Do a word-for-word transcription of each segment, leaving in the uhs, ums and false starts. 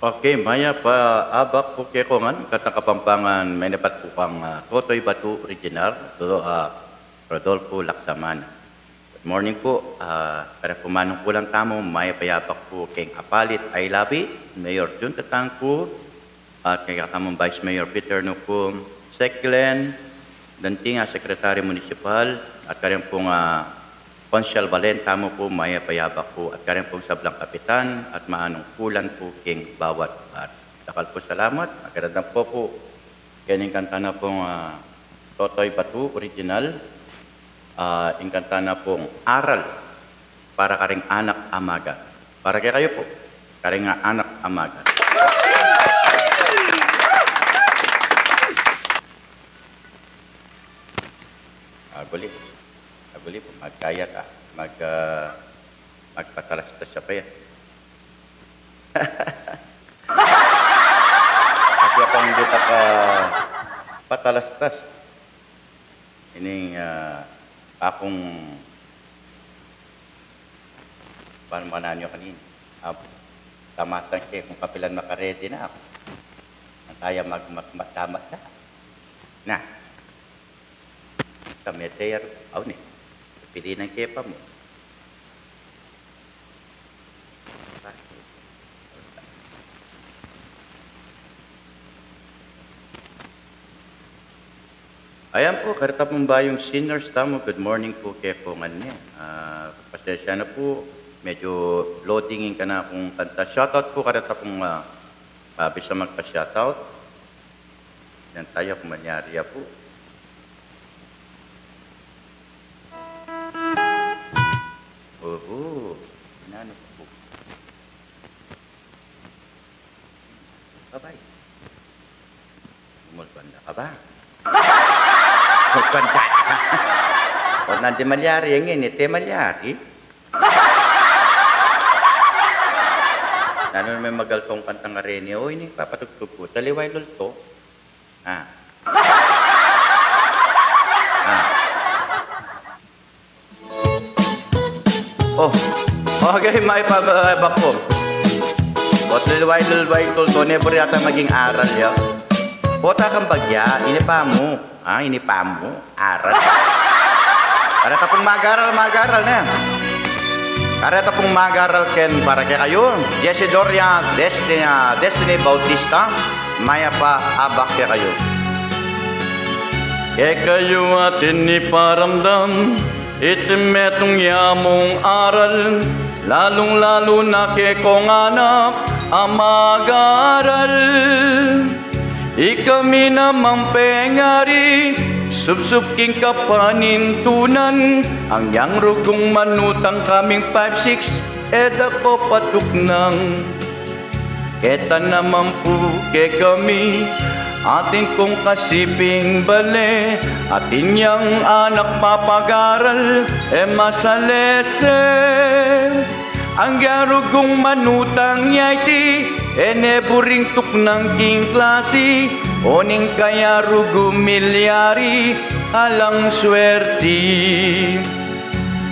Okay, mayap a abak pu kekongan, keng Kapampangan, mayap pu kang, ah, Totoy Batu Original, Rodo-, ah, Rodolfo Laksamana. Good morning pu, ah, kareng manungkulan tamu, mayap a abak pu keng Apalit Aylabi, Mayor Jun Tatangku, at keng katamung Vice Mayor Peter Nucum, Sec Glenn Dantinga, Secretary Municipal, at kareng pung, ah, Konsehal Balen tamu pu, mayap a abak pu, at kareng pung sablang kapitan at manungkulan pu keng bawat lugar. Dakal pung salamat, magandang po pu. Keng kanta na pung, ah, Totoy Batu Original, ah, ing kanta na pung Aral para kareng anak a maga. Para kekayu pu, kareng anak a maga. Aguli. Aguli pu, magkayat a. Mag, ah, magpatalastas ya pa ya. At ya pang di pa ka patalastas. Ini, ah, akung Paano ba nanyo kanina? Ah, tamasan ke kung kapilan makaredi na aku. Antaya mag-, mag-, magdamat na. Na. Sa meter, aw ni. Pilinan ke pa mu. Ayan pu, kareta pung bayung singers tamu, good morning pu kekongan ne. Ah, pasensya na pu, medyo loading ing kanakung kanta. Shoutout pu kareta pung, ah, ah, bisa magpa-shoutout. Yan tayo kung manyari ya pu. Oho, inano pu. Abay. Umulbanda ka ba? Umulbanda ka. O nandi malyari, yang ini, te malyari. Nanu naman magaltong kantang areni, o ini, papatugtug ku. Taliway lulto. Ah. Ah. Oh. Okay, may pa-, eh, bakom. Ot lilway, lilway, tulto, ne, buri yata maging aral ya. Pota kang bagya, ini pa mu. Ah, ini pa mu. Aral. Kareta pung magaral, magaral ne. Kareta pung magaral ken para kekayu. Jesse Doria, Destiny, ah, Destiny Bautista. Mayap a abak kekayu. Kekayu atin iparamdam iting metung ya mung aral, lalung-lalu na kekong anak a mag-aral. Ikami namang pengari, supsup king kapanintunan, angyang rugung manutang kaming five six, e da ko patuknang. Keta naman pu kekami, atin kung kasiping bale, atin yang anak papagaral, e masalese. Anggya rugung manutang ya iti, e ne buring tuknang king klasi, o ning kaya rugu milyari, alang swerti.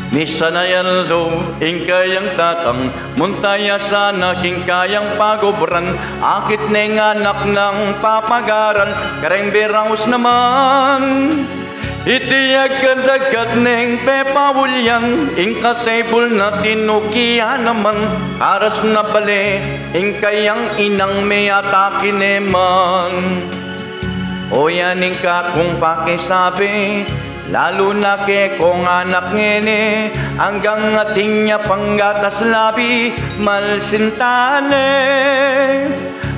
Misan a yaldo ing kayang tatang, munta ya sana king kayang pagubran, akit neng anak nang papagaral, kareng biraus naman. Iti agad-agad neng pepaulyan, ing katebul na tinukian naman, karas na bale, ing kayang inang me atakin ne man. O yan ing kakung pakisabi, lalu na kekong anak ngeni, anggang atin ya pang gatas labi, malsinta ne.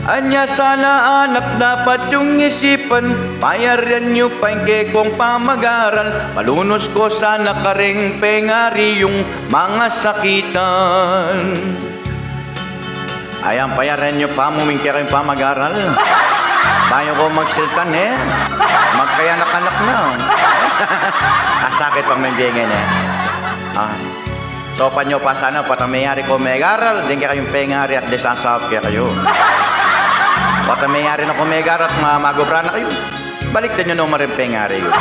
Anya sana anak dapat yung isipan, payaran yu pa ing kekong pamagaral, malunus ko sana kareng pengari yung mangasakitan. Ayan, payaran yu pa mu ing kekong pamagaral. Bayu ko magsiltan, e. Magkayanak-anak na. Asakit pang mendingan, e. Ah. Sopan yu pa sana, potang meyari ko megaral, deng kekayung pengari at de sasaup kekayu. Potang meyari na ko megaral at ma-, magubra na kayu. Balik da yu no mareng pengari yu.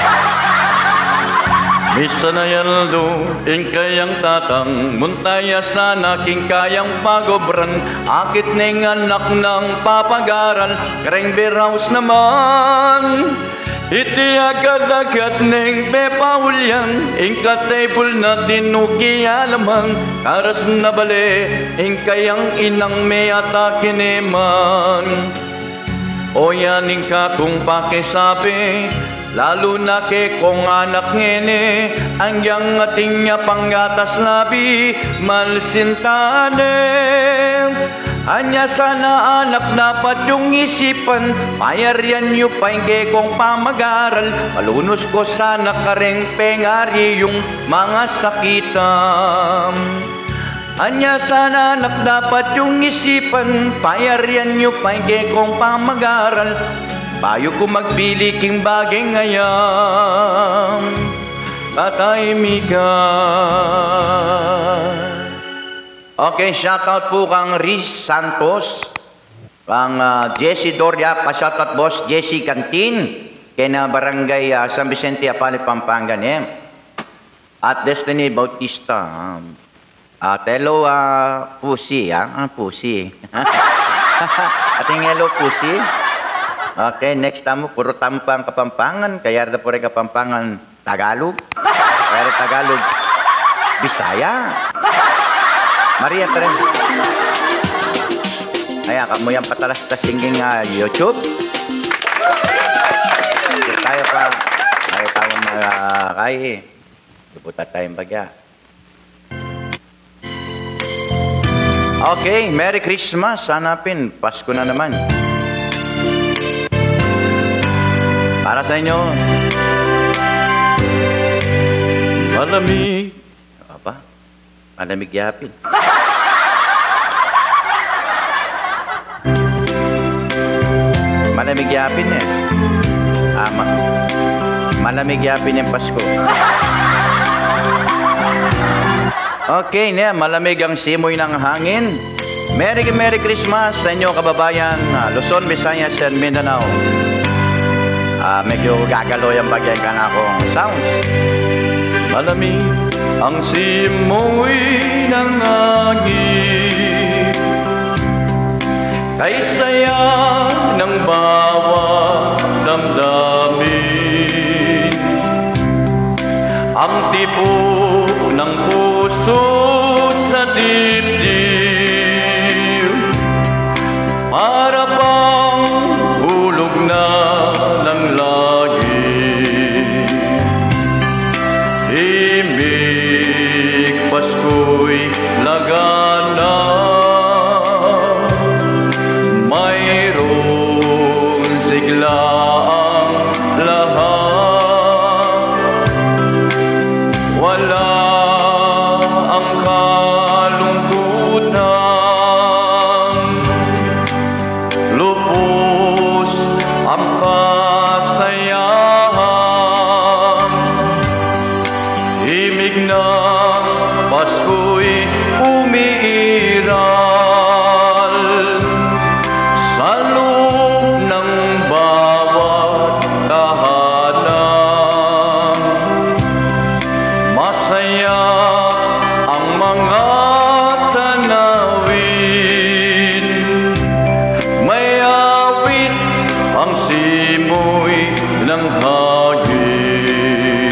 Misan a aldo, ing kayang tatang, munta ya sana king kayang pagobran, akit ne ing anak nang papag-aral kareng beer house naman. Iti agad-agad neng pepaul yan, ing katebul na dinuki alaman, karas na bale, ing kayang inang me ata kineman. O yan ing kakung pakisabi, lalu na kekong anak ngeni, anyang atin ya pang gatas labi, malsinta ne. Anya sana anak dapat yung isipan, payarian yu pa ing kekong pamag-aral, malunus ko sana kareng pengari yung mga sakitan. Anya sana anak dapat yung isipan, payarian yu pa ing kekong pamag-aral, bayu ku magpili king bageng ayam. Tatay Mika. Okay, shoutout po kang Riz Santos, kang, ah, Jesse Doria, pa-shoutout Boss Jesse Cantin, kena Barangay, ah, San Vicente, Apali, Pampanga, ne. At Destiny Bautista, um, at hello, ah, Pusi, ah, ah, Pusi. Ating hello, Pusi. Okay, next tamu, puru tampang Kapampangan, kaya da puru Kapampangan Tagalog. Pero Tagalog, Bisaya. Maria Tren. Ayan, kamu yang patalas ta singing, ah, YouTube. Tayo pa. Tayo pa mga kai. Iputa tayong bagya. Okay, Merry Christmas. Sana pin, Pasko na naman. Para sa inyo. Malamig. Aba, malamig yapin. Malamig yapin eh. Ama. Malamig yapin yung Pasko. Okay, ne, malamig ang simoy ng hangin. Merry, Merry Christmas sa inyo, kababayan, ah, Luzon, Visayas, and Mindanao. Ah, medyo gagalo yung bagay ka na akong sounds. Malamig ang simoy ng hangin. Kay saya ng bawat damdamin, ang tibok ng puso sa dibdib, para bang hulog na ng langit. Imig Pasko'y laganap, mayroong sigla ang lahat. Wala ang kalungkutan, lubos ang kasayahan. Imig ng Pasko'y umiiral sa loob ng bawat tahanan. Masaya ang mga tanawin, may awit ang simoy ng hangin.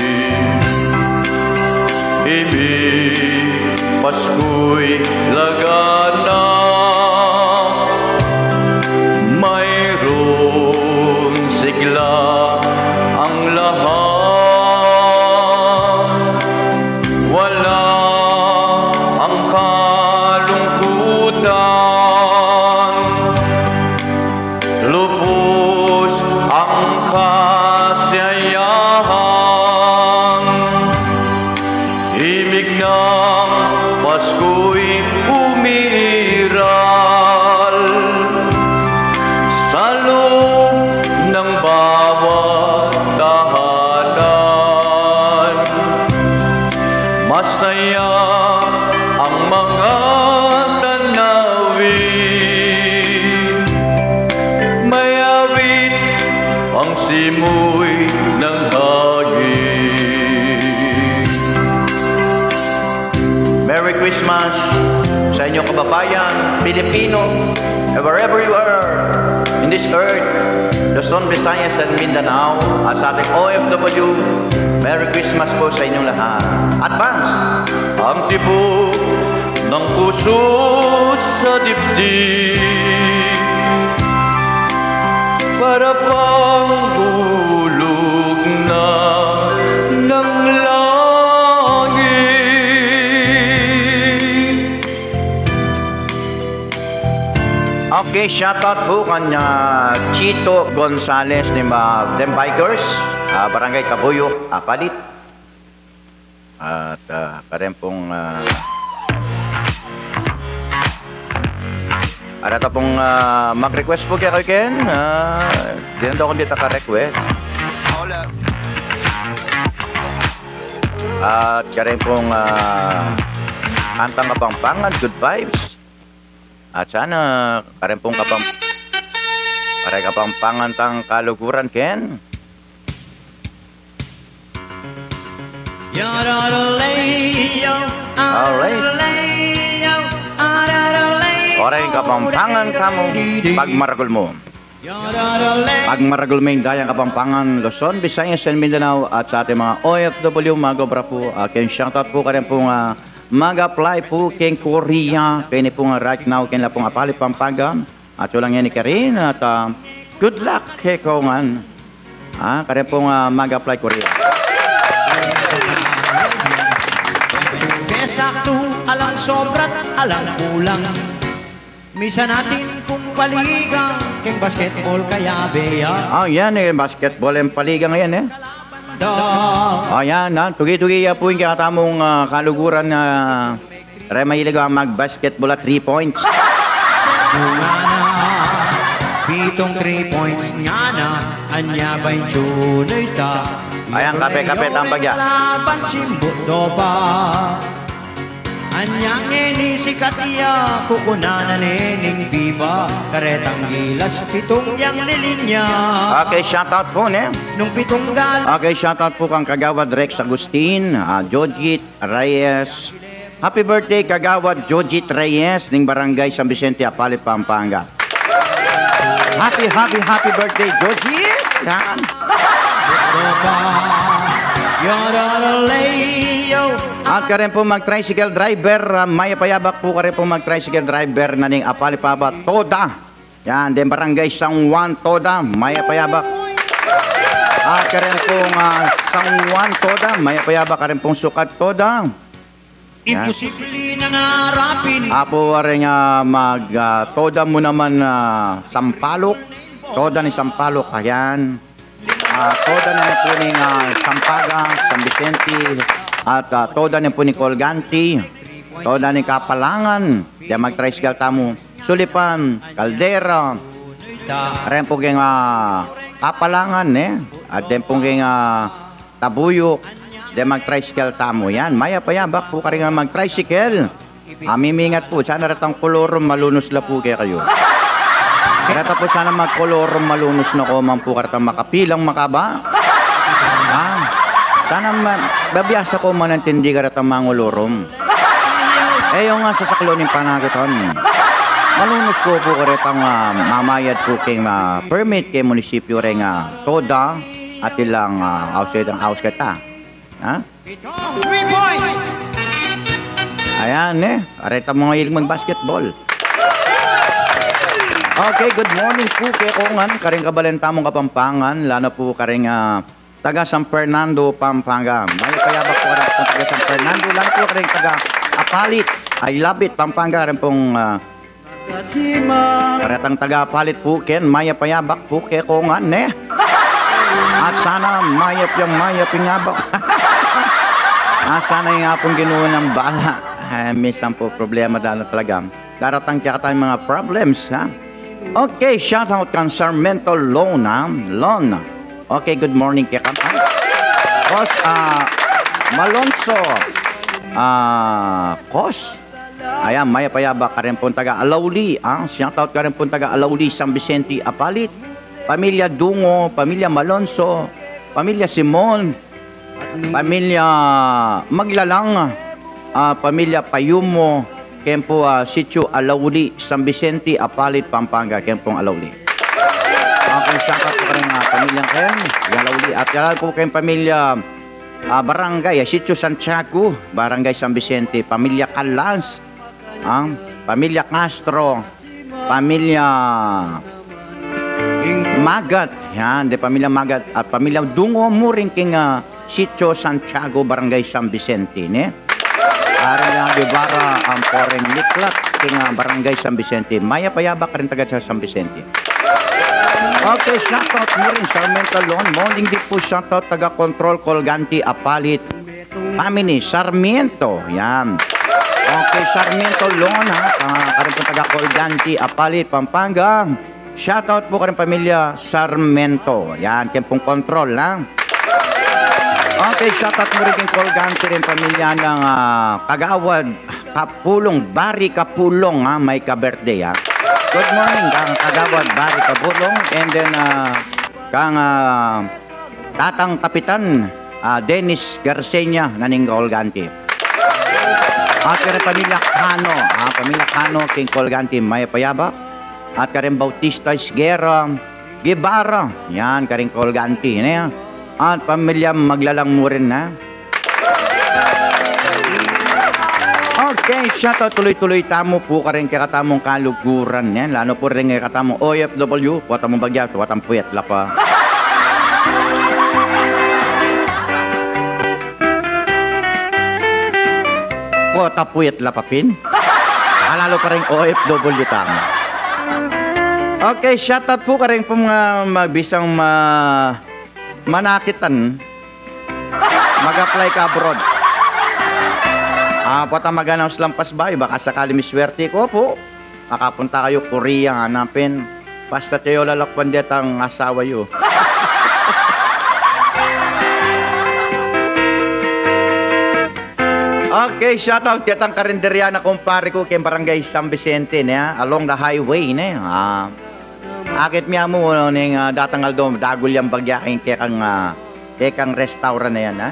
Imig Pasko'y laganap, mayroon sigla ang lahat. Wala ang kalungkutan, lubos ang kasayahan. Imig ng Pasko'y umiiral sa loob ng bawat tahanan. Masaya ang mga tanawin, may awit ang simoy ng hangin. Christmas sa inyong kababayan, Pilipino, and wherever you are in this earth, Luzon, Visayas, and Mindanao, at sa ating O F W, Merry Christmas po sa inyong lahat. Advance! Ang tibok ng puso sa dibdib para pang hulog na ng langit. Okay, shoutout po kanya Chito Gonzales ni ma Dem Bikers, ah, Barangay Kabuyok, Apalit. At, ah, kareng pong, ah, areta pong, ah, mag-request po kaya kayo, Ken. Ah, di na daw kung di ta ka-request. At kareng pong, ah, kantang Kapampangan, good vibes. At sana, kareng pong Kapam-, kareng Kapampangan tang kaluguran, Ken. Alright. Oreng Kapampangan kamu, pagmaragul mu. Pagmaragul mu ing dayang Kapampangan, Luzon, Visayas, and Mindanao, at sa ating mga O F W, mag-obra po. Ah, ken shoutout po kareng pong, ah, mag-apply po keng Korea, keni pong, ah, right now, ken la pong Apalit, Pampanga. At ulang yan ni Karin, at, ah, good luck keka ngan. Ah, kareng pong, ah, mag-apply Korea. Kaya sakto, alang sobrat, alang kulang. Misan atin kung paligang, keng basketball kaya beya. Ah, yan eh, basketball ang paligang yan eh. Da. Ah, yan, ah, tugi-tugi ya po ing kekatamung, ah, kaluguran na re mahilig a mag-basketball at three points. Bunga na, pitong three points nga na, anya ba yung tunay ta? Ayan, kape-kape, tambag ya. Laban simbot do pa. Anyang ini sikat ya, kukunanan ining pipa, karetang gilas, pitung yang lilinya. Okay, shoutout po, ne? Nung pitung gal- Okay, shoutout po kang Kagawad Rex Agustin, ah, Jojit Reyes. Happy birthday, Kagawad Jojit Reyes, ning Barangay San Vicente, Apalit, Pampanga. Happy, happy, happy birthday, Jojit! Yan. At karen po mag-tricycle driver, ah, mayap a yabak po karen po mag-tricycle driver na ning Apalit, Pampanga, Toda. Yan, deng Barangay San Juan, Toda, mayap a yabak. At karen pong, ah, San Juan, Toda, mayap a yabak, karen pong sukat, Toda. Yan. Imposible na nga arapin. Apo, areng, ah, mag, ah, Toda mu naman, ah, Sampaloc. Toda ning Sampaloc, ayan. Ah, Toda na po ning, ah, Sampaga, San Vicente, at, ah, Toda na po ning Colgante, Toda ning Kapalangan, deng mag-tricycle tamu, Sulipan, Caldera, karen po keng, ah, Kapalangan, eh, at deng po keng, ah, Tabuyok, deng mag-tricycle tamu. Yan, mayap a yabak po karen mag-tricycle. Ah, mimingat po, sana retang kolorum malunus la po kekayu. Reta po sana magkolorum malunus na ko man po, karetang makapilang makaba. Ah, sana ma-, babiasa ko man ang tindi karetang mangolorum. E yu nga sasaklun ing panakitan. Malunus ko po karetang, ah, mamayad po keng, ah, permit keng munisipyu reng, ah, Toda at ilang, ah, ausay dang aus keta. Ha? Three points! Ayan, eh. Areta mu mahilig mag-basketball. Okay, good morning po kekongan, kareng kabalen tamung Kapampangan, lalo na po kareng, ah, taga San Fernando, Pampanga. Mayap a yabak po kareng taga San Fernando, lalo na po kareng taga Apalit. I love it, Pampanga, kareng pong, ah, Karetang taga Apalit po ken, mayap a yabak po kekongan, ne? At sana mayap yang mayap ing abak. Ah, sana ing Apung Ginu nang bahala. Ah, minsan po problema dala talaga. Daratang kaya tayong mga problems, ha? Okay, shout out kang Sarmento Lona. Lon. Okay, good morning keka. Kos, ah, Malonzo. Ah, Kos. Ayan, mayap a yabak karen pong taga Alauli, ah. Shout out karen pong taga Alauli, San Vicente, Apalit. Pamilya Dungo, pamilya Malonzo, pamilya Simon, pamilya Maglalang, ah, pamilya Payumo, keng pu, ah, Sitio Alauli, San Vicente, Apalit, Pampanga, keng pung Alauli. Okay, shout out pu karing, ah, pamilya keng Alauli. At yan pu keng pamilya, ah, Barangay, ah, Sitio Santiago, Barangay San Vicente, pamilya Calas, ah, pamilya Castro, pamilya Magat, yan, de pamilya Magat, at pamilya Dungo mu rin keng, ah, Sitio Santiago, Barangay San Vicente, ne? Ari yang Guevara, ang poring Miklat, keng, ah, Barangay San Vicente. Mayap a yabak karing taga San Vicente. Okay, shout out mu rin, Sarmiento Lon. Morning din pu, shout out, taga Control, Colgante, Apalit. Family, Sarmiento. Yan. Okay, Sarmiento Lon, ha? Ah, karin pung taga Colgante, Apalit, Pampanga. Shout out pu karing pamilya Sarmiento. Yan, keng pung Control, ha? Okay, shout out mu rin keng Colgante rin pamilya nang, ah, Kagawad Kapulong, Bari Kapulong, ha? May ka-birthday, ha? Good morning, kang Kagawad Bari Kapulong. And then, ah, kang, ah, Tatang Kapitan, ah, Dennis Garceña na ning Colgante. At karing pamilya Cano, ah, pamilya Cano keng Colgante, mayap a yabak. At karing Bautista Esguerra, Guevara, yan, karing Colgante, ne? At pamilya Maglalang mu rin, ne? Okay, shout out, tuloy-tuloy tamu pu karing kekatamung kaluguran, ne? Lalo pu ring kekatamung O F W, kuwa tamung bagya, kuwa tamung puyat lapa. Kuwa tamung puyat lapa pin. Ah, lalo pa ring O F W tamu. Okay, shout out pu karing pung, ah, mabisang ma-, manakitan. Mag-apply ka abroad. Ah, pota mag-announce lang pasbay, baka sakali miswerte ko pu. Makapunta kayu Korea, hanapin. Basta kayu lalakwan detang asawa yu. Okay, shout out ketang karinderya na kumpare ku keng Barangay San Vicente, ne, along the highway, ne. Ah, akit mi amu ning, ah, datang aldo, dagul yang bagya keng kekang, ah, kekang restaurant na yan, ha?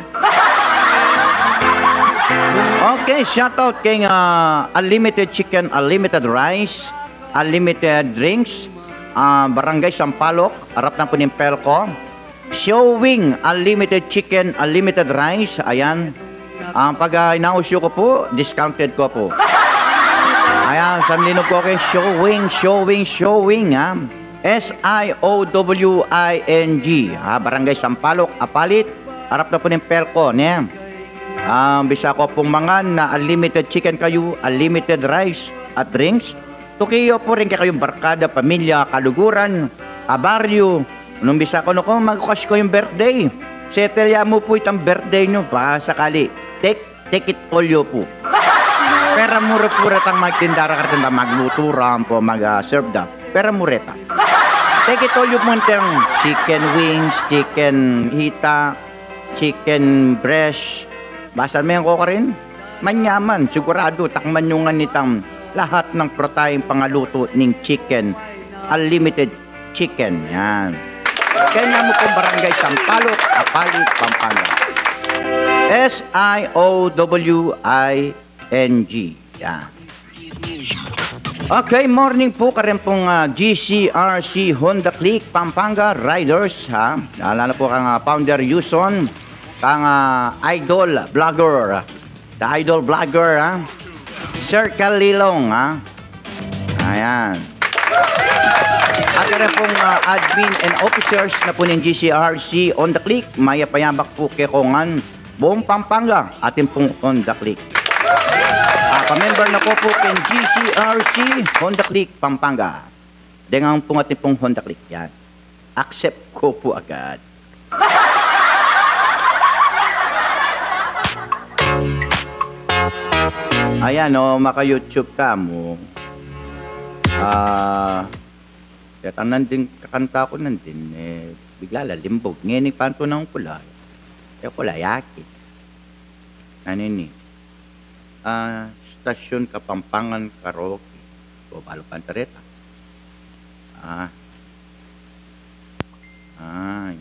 Okay, shout out keng, ah, Unlimited Chicken, Unlimited Rice, Unlimited Drinks, ah, Barangay Sampaloc, arap na pu ning Pelco. Showing, Unlimited Chicken, Unlimited Rice, ayan. Ang pag, ah, inaus yu ku pu, discounted ku pu. Ayan, sanlinog ku keng Showing, Showing, Showing, ha? S I O W I N G, ha, Barangay Sampaloc, Apalit, arap na pu ning Pelco, ne? Ah, bisa ku pung mangan na unlimited chicken kayu, unlimited rice at drinks. Tuki yu pu rin kekayung barkada, pamilya, kaluguran, kabaryu. Nung bisa ku, nu ku, mag-request kayung birthday. Settle ya mu pu itang birthday yu, baka sakali. Take, take it all yu pu. Pera mura pu retang magtinda ra, kartang maglutu ra, ampo mag-serve da. Pera mura reta. Take it all yu pu, itang chicken wings, chicken hita, chicken breast. Basta meng ko karin, manyaman, sigurado, takman yu ngan itang lahat ng proteineng pangaluto ning chicken. Unlimited chicken, yan. Kaya mu pung Barangay Sampaloc, Apalit, Pampanga. S I O W I N G. Yan. Okay, morning pu karin pung, ah, G C R C Honda Click Pampanga Riders, ha. Lalo na pu kang, ah, founder Yuson, kang, ah, idol vlogger, the idol vlogger, ha. Sir Kalilong, ha. Ayan. At karin pung, ah, admin and officers na pu ning G C R C Honda Click, mayap a yabak pu kekongan buong Pampanga, atin pung Honda Click. Ah, pa-member na ko pu keng G C R C Honda Click Pampanga. Dengan pung atin pung Honda Click, yan. Accept ko pu agad. Ayan, o, maka-YouTube ka mu. Ah, Detang nandin kakanta ku nandin, e, bigla la limbug. Ngeni pantunan ku la. E ku la yakit. Nanu ini? Ah, Stasyon Kapampangan Karaoke. O, balu pantareta. Ah. Ay.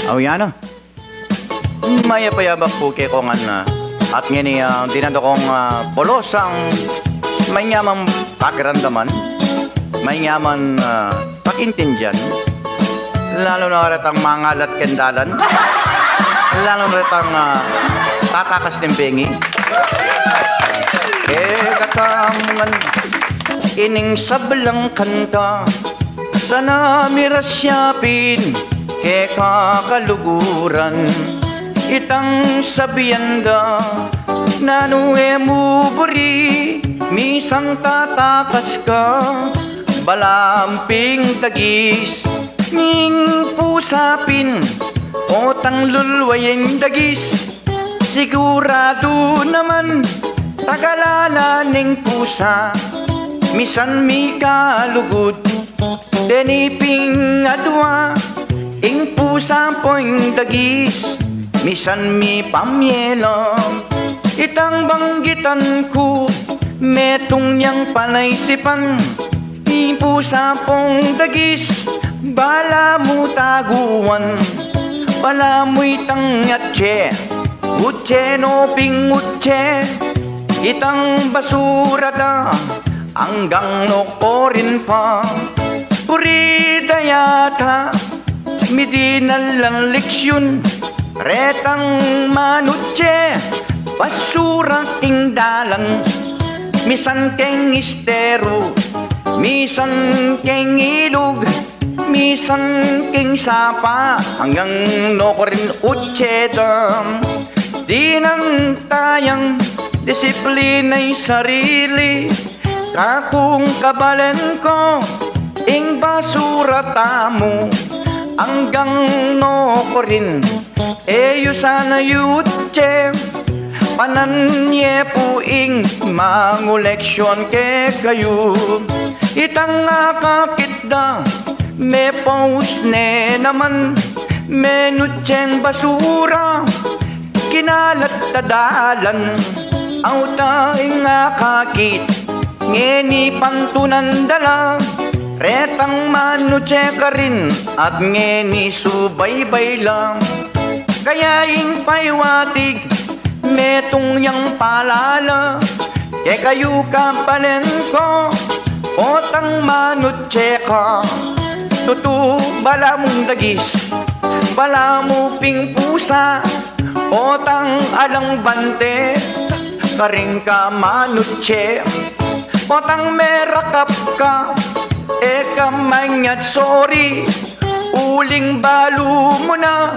Aw, yan na. Mayap a yabak pu kekong ngan, ah, at ngeni, ah, dinadakong, ah, polosang manyaman pakiramdaman, manyaman, ah, pakintindian, lalu na retang mangalat keng dalan, lalu na retang, ah, tatakas ning bengi. E katamu ngan ining sablang kanta, sana mirasya pin keka kaluguran. Itang sabian da, nanu e mu buri, misan tatakas ka, balamu pin dagis ning pusa pin, potang lulway ing dagis. Siguradu naman, tagalan na ning pusa, misan mikalugud. Deni pin adwa ing pusa po'ng dagis, misan mipamyelam. Itang banggitan ku, metung yang palaisipan. Ing pusa pung dagis, balamu taguan, balamu itang atse, utse no pin utse, itang basura da, anggang nukarin pa. Puri da yata, midinan lang leksyun retang manutse basura king dalan, misan keng esteru, misan keng ilug, misan keng sapa, anggang nukarin utse da. Dinan tayang disiplina ing sarili, kakung kabalen ku, ing basura tamu, anggang nukarin, e yu sana utse. Panan ye pu ing manguleksyon kekayu. Itang akakit da, mepaus ne naman, menutseng basura, kinalat a dalan. Auta ing akakit, ngeni pantunan da la retang manutse karin, at ngeni subaybay la. Kaya ing paiwatig, metung yang palala kekayu, kabalen ku, potang manutse ka, tutu, balamu dagis, balamu pin pusa, potang alang bante karin ka manutse. Potang merakap ka, e ka manyat sori, uling balu mu na,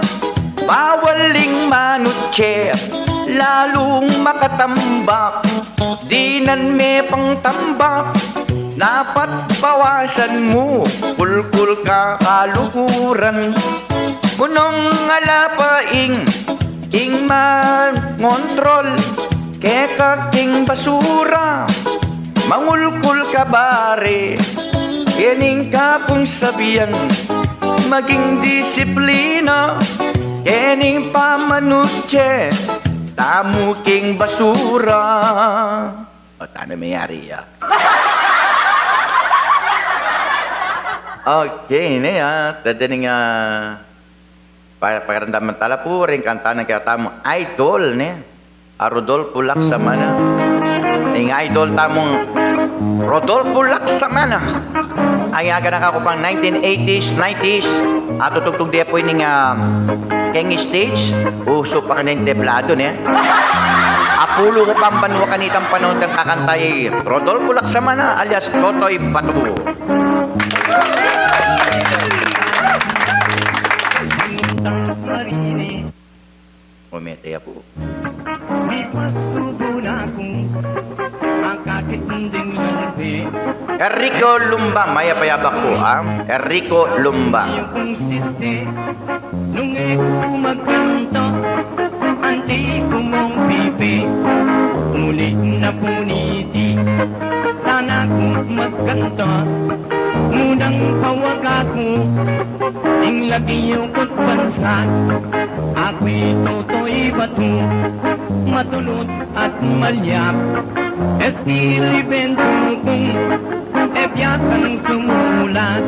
bawal ing manutse, lalung makatambak. Dinan me pang tambak, dapat bawasan mu, kulkul ka kaluguran. Kunong ala pa ing ing mangontrol keka king basura, mangulkul ka bari, kening kapung sabian, maging disiplina kening pamanutse tamu king basura. O, tana meyari ya. Okay, ne, ah, tadi ning, ah, pa-, pakiramdaman tala pu ring kanta nang kekatamung idol, ne, a Rodolfo Laksamana. Ing idol tamung Rodolfo Laksamana, a aganaka ku pang nineteen eighties, nineties, a tutugtug de pu ining, ah, keng stage, usu pa kaneng teblado, ne. Apulu ku pang banua kanitang panaun dang kakanta i Rodolfo Laksamana alias Totoy Batu. O, mete ya pu. Enrico Lumba, mayap a yabak pu, ah. Enrico Lumba. Nung e ku magkanta, anti ku mung pipi, muli na pu niti, sana ku magkanta, ngunang pawag aku, ing lagyu ku't bansa, aku i Totoy Batu, matunud at malyap, eskil i bendu kung e biasang sumulat,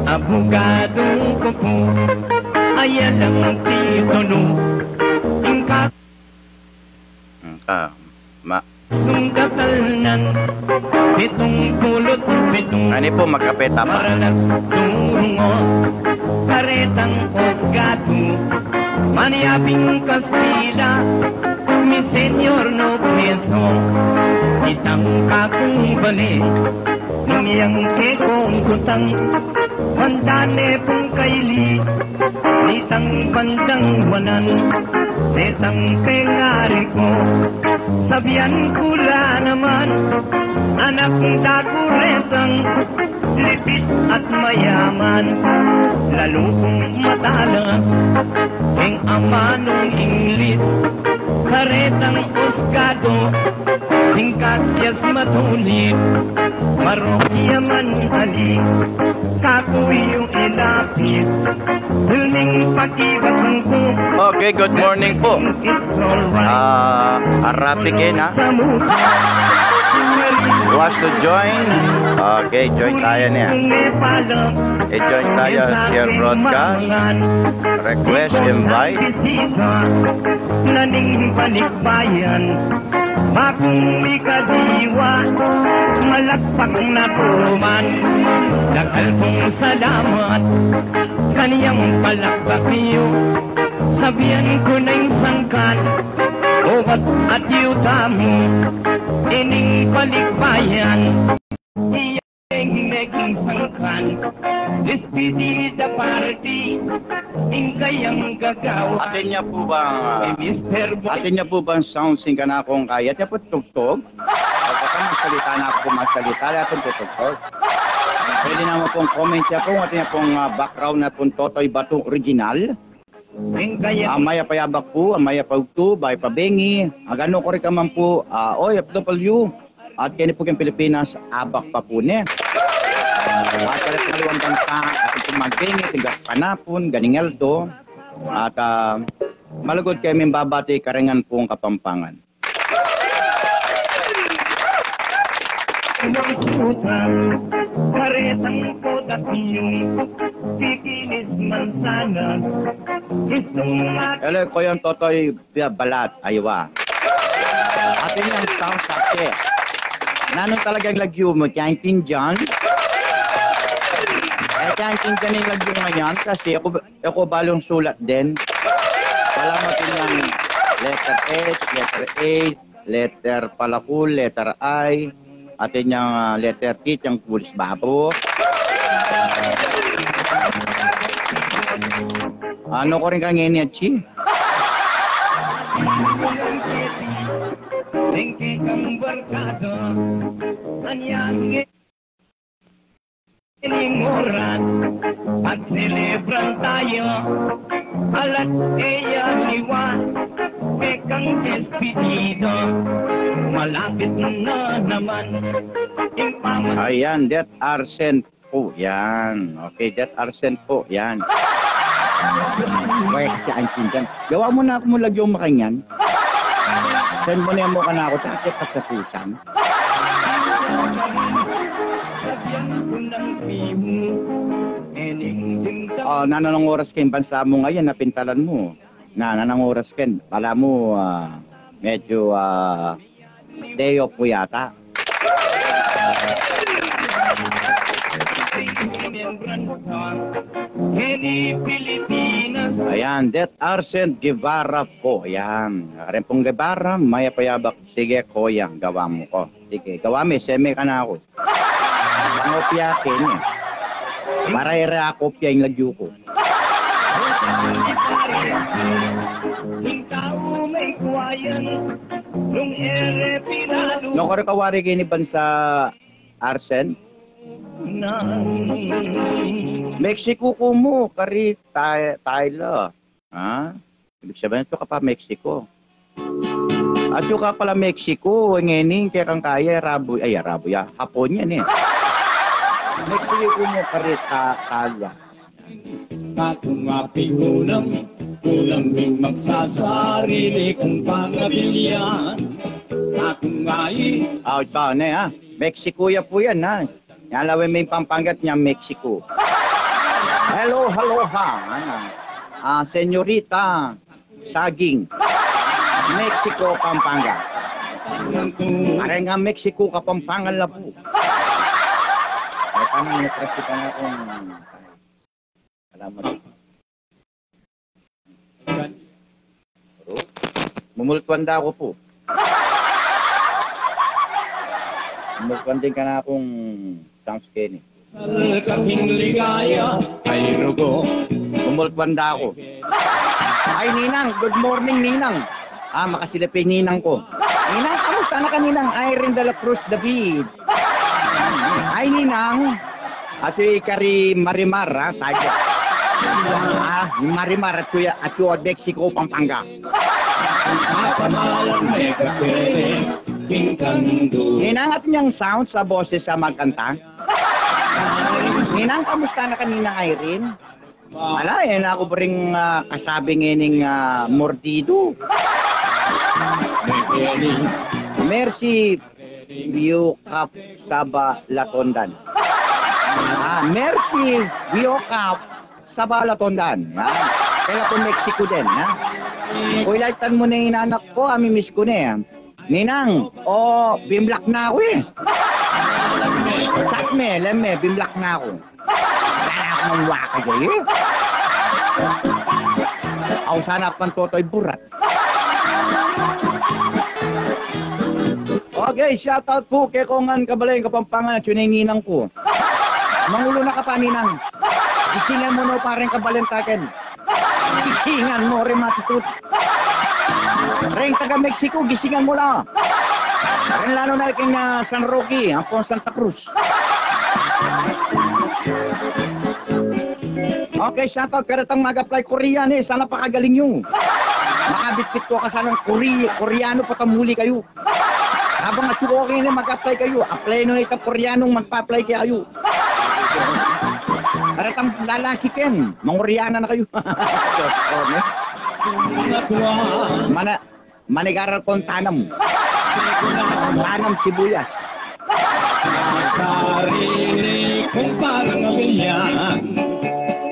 abugadu ku pu, ayalang titulu, Hmm, ah, ma- Sungkatan ng pitungpulu't pitung. Ani po, magkapeta pa. Maranas durungo, karetang husgadu, manyabing Kastila, mi senyor noblesa, itang kakung bale, nung yang kekong kutang, wantane pung kaili, nitang bandang wanan, netang pengari ko, sabian ku la naman, anak da ku retang lipit at mayaman, lalu kung matalas, king amanung Inglis, karetang husgadu, singkasias matulid, marok yaman ali, kaku yu ilapit, dulming pakibatang ku. Okay, good morning po. It's alright. Ah, arapi kayo na. Sa muka. Wants to join? Okay, join tayo niya. Kung may palak, i-join tayo, share broadcast. Request, invite. Bisita, naning balikbayan. Bakung mikadiwa, malakpak na ku man. Dakal kung salamat, kanyang palakpak yu. Sabian ku na ing sangkan, obat at yu tamu, ining balikbayan. Ing meging sangkan, despedida party, ing kayang gagawa. Atin niya po bang, ah, eh, Mister Boy. Atin niya po bang sound sing kanakong kaya? Atin niya po tugtog? Pagka masalita na ako po, masalita na akong tutugtog. Pwede naman pong comment siya po, atin niya pong, ah, background na pong Totoy Bato original. Ing kaya. Amay a payabak po, amay a paugtu, bay pabengi, aganu ko rin ka man po, ah, O F W. At keni po king Pilipinas, abak pa po ne. At kaya po kaliwang bansa, at ito magbengi, tingga panapun, ganing aldo. At, ah, malugud kami babati, karingan pong Kapampangan. Uwang putas, karetang kodak yung pikinis mansanas. Gusto nga. Ele ko yung Totoy Balat, aywa. Atin yang sound sa ke. Nanung talagang lagyu mu, kaintindian? Eh, kaintindian ing lagyu mu yan kasi aku, aku balung sulat din. Wala mu atin yang letter H, letter A, letter palakul, letter I, atin yang, ah, letter T, yang kulis babo. Anu ko rin kang ini, Achi? Ining oras, pagselebran tayo, ala't e ya liwa, kekang despedida, malapit na naman, ing pamag- Ayan, that Arsene po yan. Okay, that Arsene po yan. Kaya kasi ang pinsan, gawa mu na aku mu lagyu makanyan. Send mu na mu kanaku, tsaka kita sa pusan. Oh, nananong oras keng bansa mu ngayan, napintalan mu? Na, nananong oras keng, bala mu, ah, medyo, ah, day off mu yata. Ayan, that Arsene Guevara po. Ayan. Arsene pong Guevara, mayap a yabak. Sige, koyang, gawa mu ko. Sige, gawa me, send me kanaku. Pangopya keni. Para ira kopya ing lagyu ku. Nung kari kawari keni bansa, Arsene? Mexico ku mu, kari Ty-, Tyler. Ha? Ibig sabihin, ito ka pa Mexico. At yung ka pala Mexico, ngeni, kaya kang kaya, Arabo, ay, Arabo, ya, Hapon yan eh. Mexico mu, kari Ta-, Talia. Tatung api unang, unang ding magsasarili kong pangabilyan. Tatung ai. Ah, ito na, ha? Mexico ya po yan, ha? Yan, lawin me ing Pampangat niya, Mexico. Hello, hello, ha? Ano? Ah, senyorita, saging. Mexico, Pampanga. Pare nga Mexico, Kapampangan la pu. Ay, paano mo na-trust ka na kung Salamat. Mumultuan da ku pu. Mumultuan din kanakung sounds keni. Ay, rugo. Mumultuan da ku. Ay, Ninang, good morning, Ninang. Ah, makasilip ing ninang ku. Ninang, kamusta na ka, Ninang Irene de la Cruz David? Ay, Ninang. Atsu ya kari Marimar, ha? Taya. Ah, i Marimar, atsu ya, atsu ya Mexico, Pampanga. Ninang, atin yang sounds a boses a magkanta. Ninang, kamusta na ka, Ninang Irene? Ala, e na ku pa rin, ah, kasabi ngening, ah, mordidu. Mercy Biocap Saba Latondan. Ah, Mercy Biocap Saba Latondan. Yan. Kaya ku Mexico din, ha? Kuy, laitan mu ne ing anak ku, amimiss ku ne. Ninang, o, bimlak na ku e. Chat me, lem me, bimlak na ku. Wala na kung mawa kaya e. Aku sana pang Totoy Burat. Okay, shout out pu keka ngan kabalen Kapampangan at ing ninang ku. Mangulu na ka pa, Ninang. Gisingan mu no pa reng kabalen taken. Gisingan mu ring matitut. Reng taga Mexico, gisingan mu la. Reng lalo na keng, ah, San Roque, ampong Santa Cruz. Okay, shout out karetang mag-apply Korea ne, sana pakagaling yu. Makabitbit ku kasanang Kore-, Koreano, patamuli kayu. Abang atsu ku keni, mag-apply kayu. Apply no itang Koreanong magpa-apply kayu. Karetang lalaki ken, mangoriana na kayu. Mana, manigaral kong tanam. Tanam sibuyas. Sarili kung parang abilyan.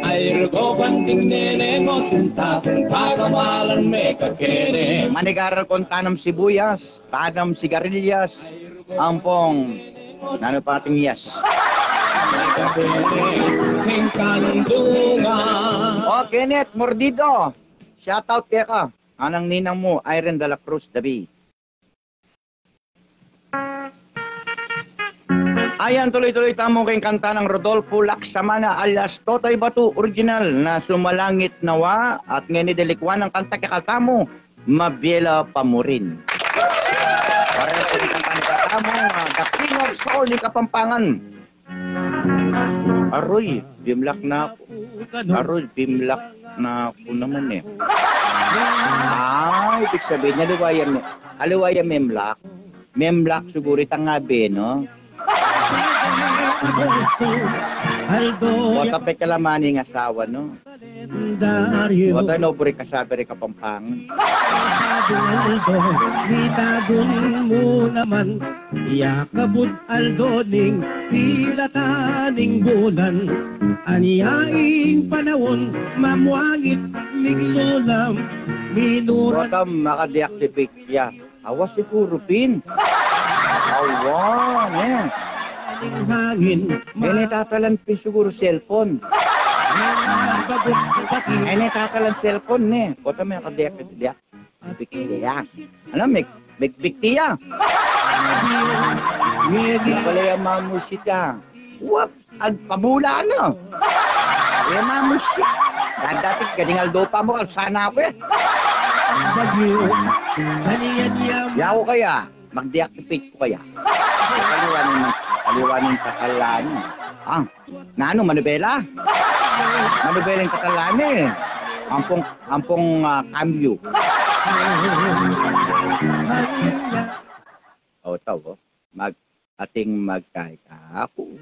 Ay rugo banding nene mo sinta kung pagamalan me kakene. Manigaral kong tanam sibuyas. Tanam sigarilyas, ampong, nanu pa ating yas. O, Kenneth Mordido, shout out keka. Anang ninang mu, Irene de la Cruz David. Ayan, tuloy-tuloy tamu keng kanta nang Rodolfo Laksamana alias Totoy Batu, original na Sumalangit Nawa, at ngeni delikwan nang kanta kekatamu, Mabie la pa mu rin. Pareho pu ning kanta kekatamu, ah, The King of Soul ning Kapampangan. Aroy, bimlak na ku. Aroy, bimlak na ku naman e. Ah, ibig sabihin, aliwa ya me-, aliwa ya memlak. Memlak siguru itang abe, no? Pota pe kalaman ing asawa, no? Pota no buri kasabi ring Kapampangan. Aldo, mitagun mu naman, ya kabud aldo ning pilatan ning bulan. Anya ing panaun, mamwangit, migsulam, minuran. Pota makadiak tipik ya. Awa siguru pin. Awa, ne. Hangin. E ne tatalan pin siguru cellphone. E ne tatalan cellphone, ne. Pota me kadiak, kadiak. Biktiya. Ano, meg-, meg-, biktiya. Wala yang mamusika. Wap. Ag pabula na. E, mamus. Dati, gading aldo pa mu, sana aku e. Bagyo. Kaniyan yam. Yaku kaya, mag-deactivate ku kaya. Aliwa ning, aliwa ning tatalan. Ah, nanu, manubela? Manubela ing tatalan e. Ampong, ampong, ah, kambyo. O, tau, o. Mag-, ating magkay ka aku.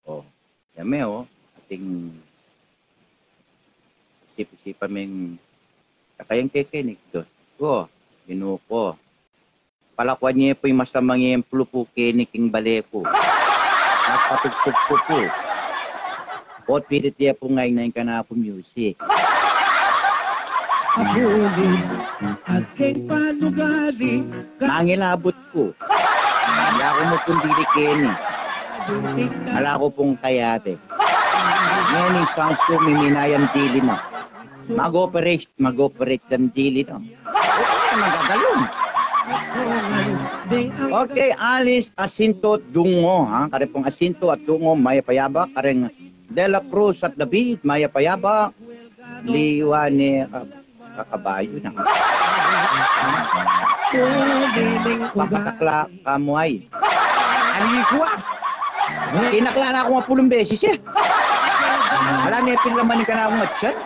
O, ya me, o, ating isip-isipan meng kakayang kekeni, Dios ku, Ginu ku. Palakuan ye pu ing masamang ehemplu pu keni king bale ku. Magpatugtug ku pu. Ot pilit ye pu ngeni ing kanaku music. Mangilabut ku. Ala ku mu pung dili keni. Ala ku pung kayabe. Ngeni, sounds ku miminayang dili na. Mag-operate, mag-operate yang dili na. Magagalon. Okay, Alice Asinto Dungo, ha? Kareng pung Asinto at Dungo, mayap a yabak. Kareng De La Cruz at David, mayap a yabak. Liwa ni, ah, kakabayu na. Papatakla ka mu ay. Ani ku, ah. Tinakla na ku apulung beses, e. Ala ne pin laman ing kanakung atsan.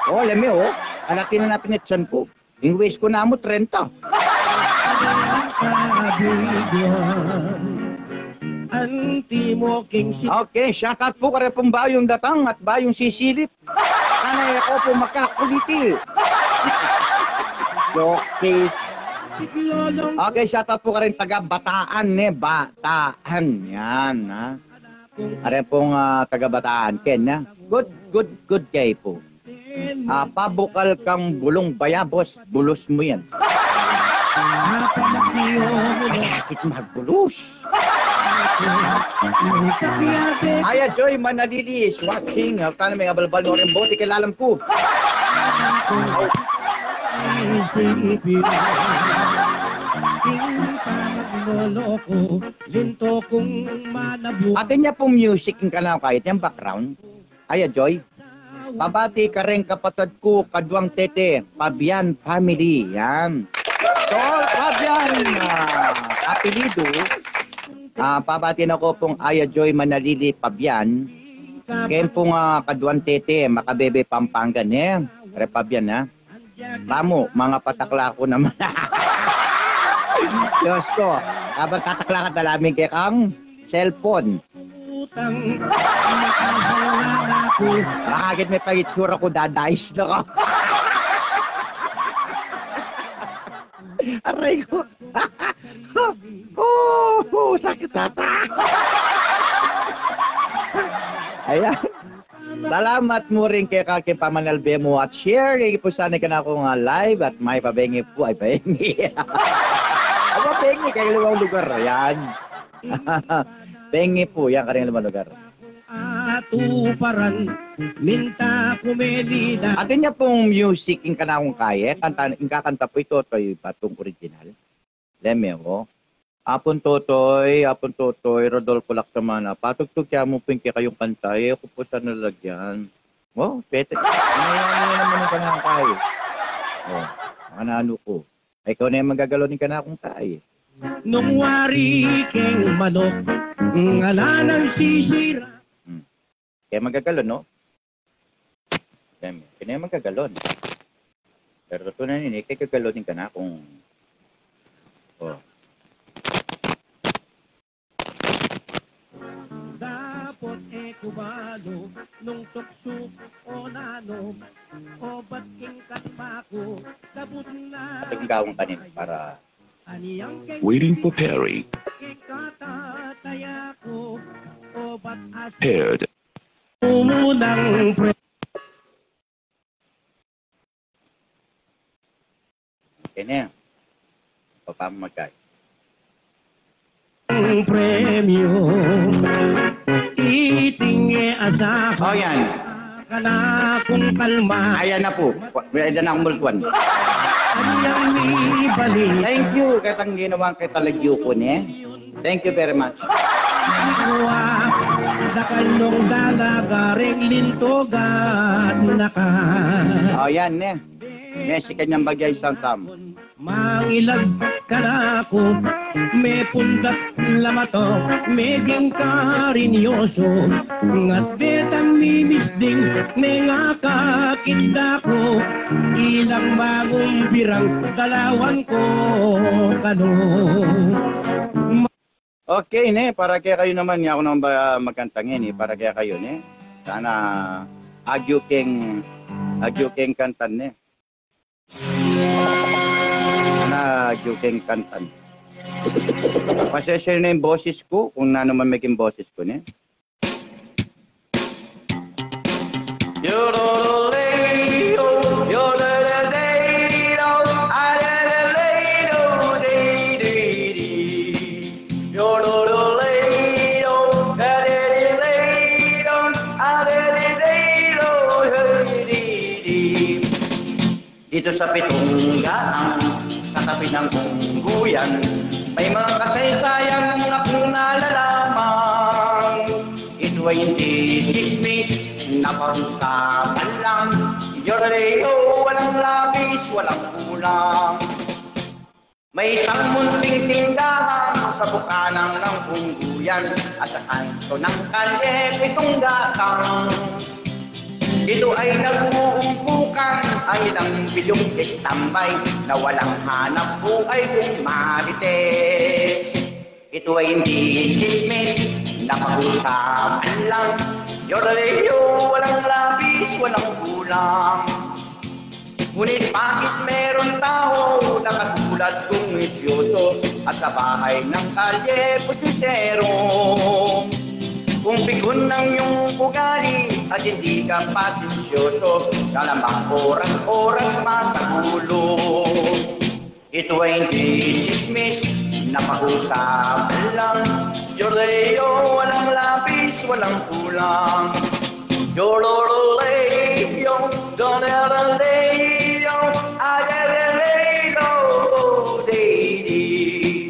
O, alam mo, o. Ala, tinanapin atsan ku. Ing waist ku namu, trenta. Okay, shout out pu kareng pung bayung datang at bayung sisilip. Sana e ku pu makakuliti. Jokes. Okay, shout out pu kareng taga Bataan, ne, Bataan. Yan, ha. Kareng pung, ah, taga Bataan, ken, ha. Good, good, good day pu. Ah, pabukal kang bulung bayabos, bulus mu yan. Masakit magbulus. Aya Joy Manalili is watching. Ah, tana, me abalbal no rin bote keng lalam ku. Atin ya pung music ing kanaku, kaya yang background. Aya Joy. Pabati kareng kapatad ku, kaduang tete, Pabian family. Yan. To all Pabian, ah, apelido. Ah, pabati na ku pung Aya Joy Manalili Pabian. Keng pung, ah, kaduang tete, Makabebe, Pampanga, ne. Re Pabian, ha. Bamu, mangapatakla ku naman. Diyos ku, abang tatakla ka, dalamin kekang cellphone. Bakit me pang itsura ku, dadais na ka? Aray ku. Oh, oh, sakit ata. Ayan. Salamat mu rin keka keng pamanalbe mu at share. Igi pu sana ing kanakung, ah, live at mayap a bengi pu, ay, bengi. Aba, bengi, kareng aliwang lugar. Yan. Bengi pu, yan, kareng aliwang lugar. Atin ya pung music ing kanakung kaye, kanta, ing kakanta pu i Totoy Batong original. Leme, o. Apung Totoy, Apung Totoy, Rodolfo Lacsamana, patugtug ya mu pu ing kekayung kanta, e ku pu sana lalagyan. O, pete. Ano, ano naman ing kanakung kaye? O, mananu ku. Ay, ikaw ne ing magagalon ing kanakung kaye. Nung wari keng manok, ngana nang sisira. Hmm. Kaya magagalon, no? Kaya, kaya magagalon. Pero tutu na nini, kaya gagalon ing kanakung. O. Dapot e ku balu nung tuksu o nanu, o bat king kalma ku, labud na. At ang gawang kanin para. Waiting for Perry. King katataya ku, o bat as. Paired. Umunang pre- Kene. Papa magay. Premyo. Iting e asahan. O, yan. Kanakung kalma. Ayan na pu. Wa-, wa-, ayan na akung multuan. Anyang mibalik. Thank you. Ketang ginawang keta lagyu ku, ne? Thank you very much. Dakal nung dalaga reng lintugan na ka. O, yan, ne. Mesi kanyang bagay, santam. Mangilag kanaku, mepundat lamato, meging karinyoso. Ngat detang mimisding, mengakakit da ku, ilang mangumbirang dalawan ku kanu. Okay, ne, para kekayu naman, yaku naman ba magkanta ngeni, para kekayu, ne? Sana agyu keng, agyu keng kantan, ne? Sana agyu keng kantan. Pasensya na ing boses ku, kung nanu man meging boses ku, ne? Sa pitong gatang sa tabi ng Ungguyan, may mga kasaysayan akong nalalaman. Ito ay hindi chismis, napag-usapan lang. Yoreo, walang labis, walang kulang. May isang munting tindahan sa bukana ng Ungguyan at sa kanto ng kalye pitong gatang. Ito ay nag-uumpukan ang ilang bilyong istambay na walang hanap buhay kung marites. Ito ay hindi chismis, napag-usapan lang. Yoreo, walang labis, walang kulang. Ngunit bakit meron tao na katulad kong isyoso at sa bahay ng kalye pusisero? Kung pikun ng iyong ugali at hindi ka pasensyoso, kalamang oras-oras masagulo. Ito ay hindi chismis, napag-usapan lang. Yoreo, walang labis, walang kulang. Yororoleo, doreroleo, adereleo, dede.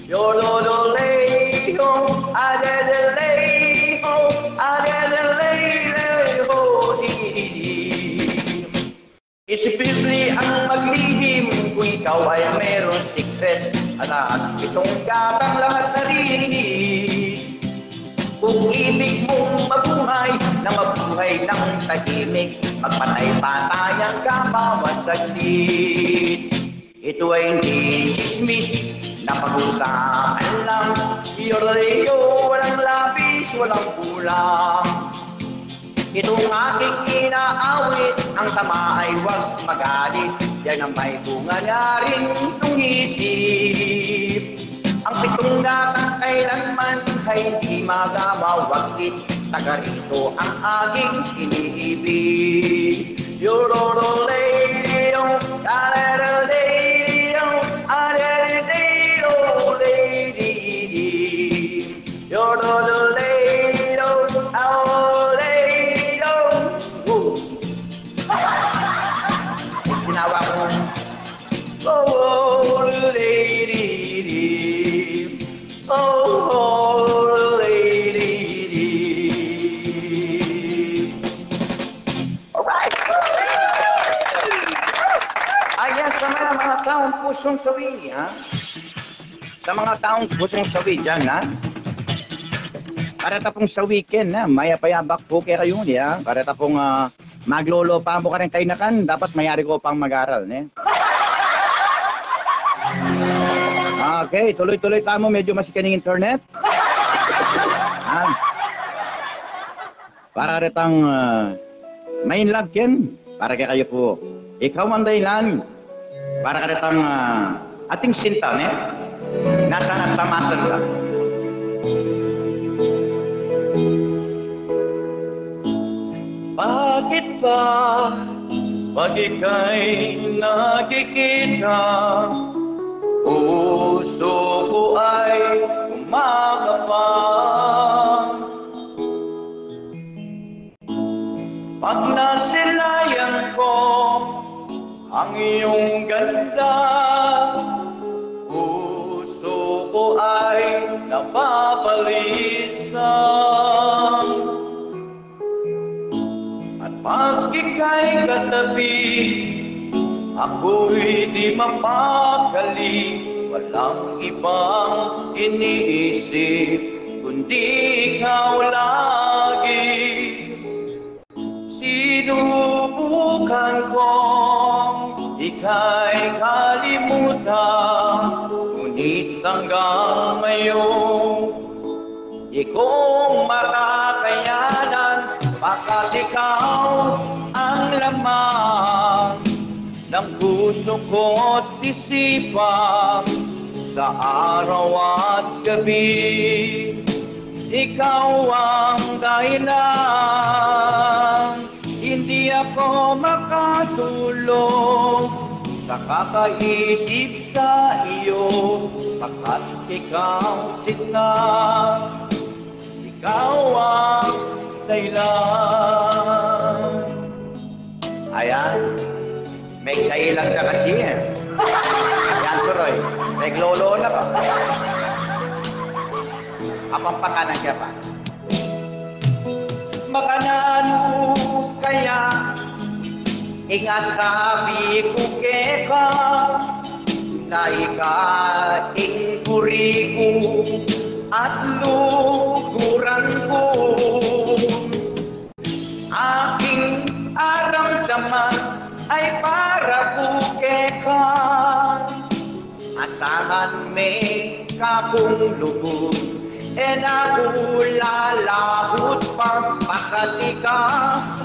Yororoleo, adereleo, adereleo, dede. Imposible ang maglihim kung ikaw ay merong secret. At lahat itong gatang lahat narinig. Kung ibig mong mabuhay na mabuhay ng tahimik, magpatay-patayan ka bawat saglit. Ito ay hindi chismis, napag-usapan lang. Yoreo, walang labis, walang kulang. Itong aking inaawit, ang tama ay huwag magalit. Yan ang may bunga na rin itong isip. Ang pitong gatang kailanman ay hindi magamawaglit. Taga rito ang aking iniibig. Yororoleo, dareroleo, areretero, lady. Yororoleo, aoreo. Woo! Ginawa ko. Oh, lady. Oh, lady. Alright. Ayan sa mga, mga taong pusong sawi, ha? Sa mga taong pusong sawi dyan, ha? Para ta pung sawi ken, ha? Mayap a abak pu kekayu, ha? Para ta pung, ah, maglolo pa mu karing kainakan, dapat mayari ko pang mag-aral, ne? Okay, tuloy-tuloy tamu, medyo masikan ing internet. Ah. Para karetang, ah, main love ken, para kekayu pu. Ikaw ang dahilan. Para karetang, ah, ating sinta, ne? Nasa, nasa masan ka? Bakit ba pag ika'y nakikita, puso ko ay kumakapang? Pag nasilayan ko ang iyong ganda, puso ko ay nababalisang. At pag ika'y katabi, ako'y di mapakali, walang ibang iniisip kundi ikaw lagi. Sinubukan kong ika'y kalimutan, ngunit hanggang ngayon di kong makakayanan, pagkat ikaw ang laman ng puso ko't isipan sa araw at gabi. Ikaw ang dahilan, hindi ako makatulog sa kakaisip sa iyo, pagkat ikaw, Sinta, ikaw ang dahilan. Ayan. May kailan ka kasi e. Yan, tuloy. May lolo na ka. Apampakan ke pa. Makananu kaya ing asabi ku keka, na ika ing buri ku at luguran ku. Aking aramdaman ay para ku keka. Asahan me kakung lugud, e na ku lalahut pa, pakatika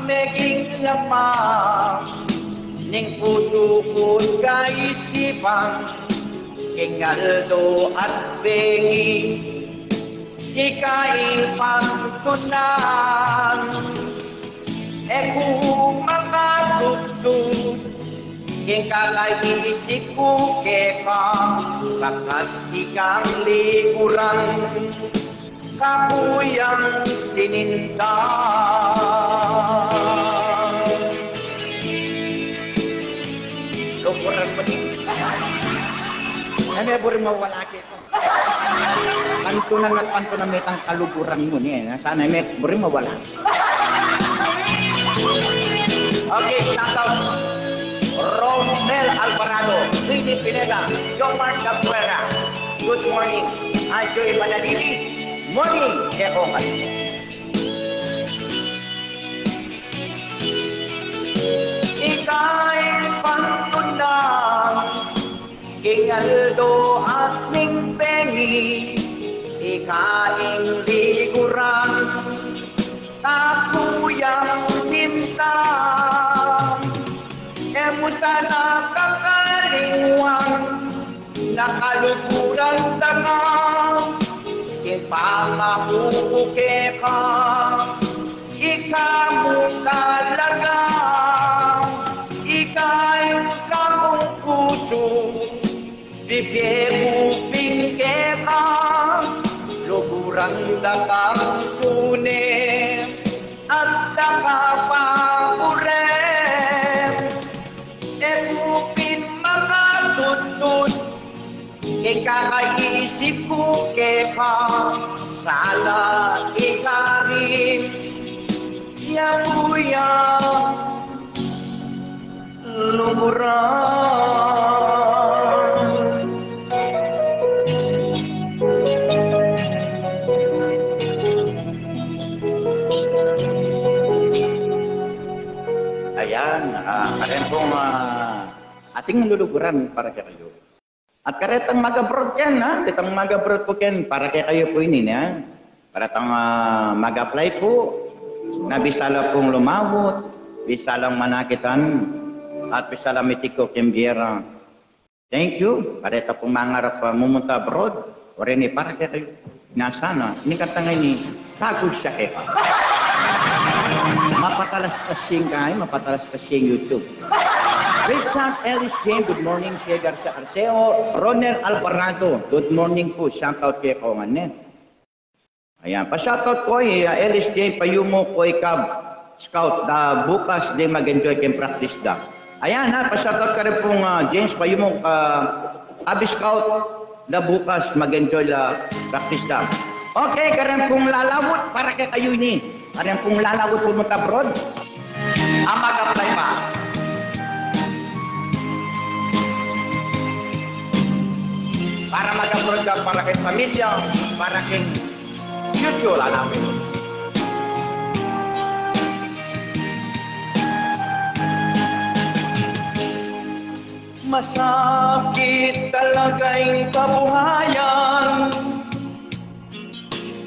meging laman ning pusu ku't kaisipan, king aldo at bengi, ika ing pantunan. E ku makatutut ing kakaisip ku keka, pagkat ikang likuran, kakuyang sininta. Lukuran pa din. Ay, me buring mawala keka. Pantunan at pantunan me itang kaluguran mu ne. Sana me buring mawala. Okay, shout out. Romel Alvarado, Luigi Pineda, Jomar Cabrera. Good morning. Ajoy Manalili. Morning, Kekongan. Ika ing pantunan king aldo at ning bengi, ika ing likuran, kakuyang sinta. E mu sana kakalingwan, na kaluguran da ka, king pangaku ku keka, ika mu talaga, ika ing kakung pusu, bibie ku pin keka, luguran da kang tune, at da ka pa bure. E ku pin makatutut ing kakaisip ku keka, sana ika rin ya kuyang luguran. Ayan, ah, karin pung, ah, ating luluguran para kekayu. At karetang mag-abroad ken, ha? Karetang mag-abroad pu ken, para kekayu pu ini, ha? Karetang, ah, mag-apply pu, na bisa la pung lumawut, bisa lang manakitan, at bisa lang mitikuk king bie ra. Thank you. Kareta pung mangarap, ah, mumunta abroad, o reni para kekayu. Na sana, ini kata ngeni, tagud ya keka. Mapatalastas ya ing kai, mapatalastas ya ing YouTube. Richard Ellis James, good morning. Shea Garcia Arceo, Ronel Alvarado, good morning pu. Shout out keka ngan ne. Ayan, pa-shout out ku i, ah, Ellis James, payumu ku i Cub Scout da bukas deng mag-enjoy keng practice da. Ayan, ha, pa-shout out karin pung, ah, James, payumu ku i Cub Scout da bukas mag-enjoy la practice da. Okay, karin pung lalawut para kekayu ini. Karin pung lalawut pumunta abroad. A mag-apply pa. Para mag-abroad ka, para keng pamilya, para keng future la natin. Masakit talaga ing kabuhayan,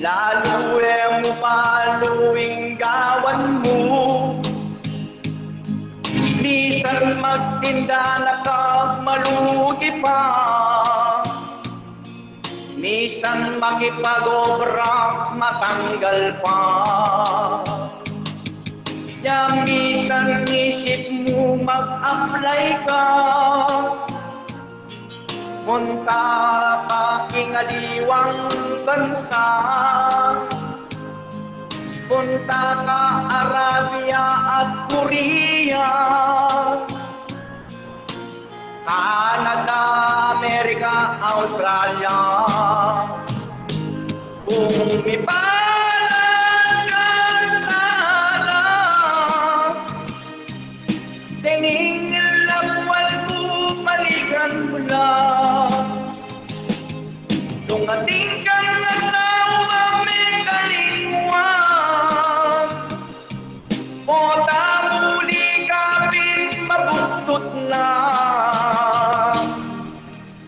lalu e mu balu ing gawan mu. Misan magtinda na ka, malugi pa. Misan makipag-obra, matanggal pa. Ya misan isip mu mag-apply ka, punta ka king aliwang bansa, punta ka Arabia at Korea. Canada, America, Australia. Kung mipalat ka sana, dening labuan mu, balikan mu la. Nung atin kang asawa, mekalingwan, o tamuli ka pin mabugtut na.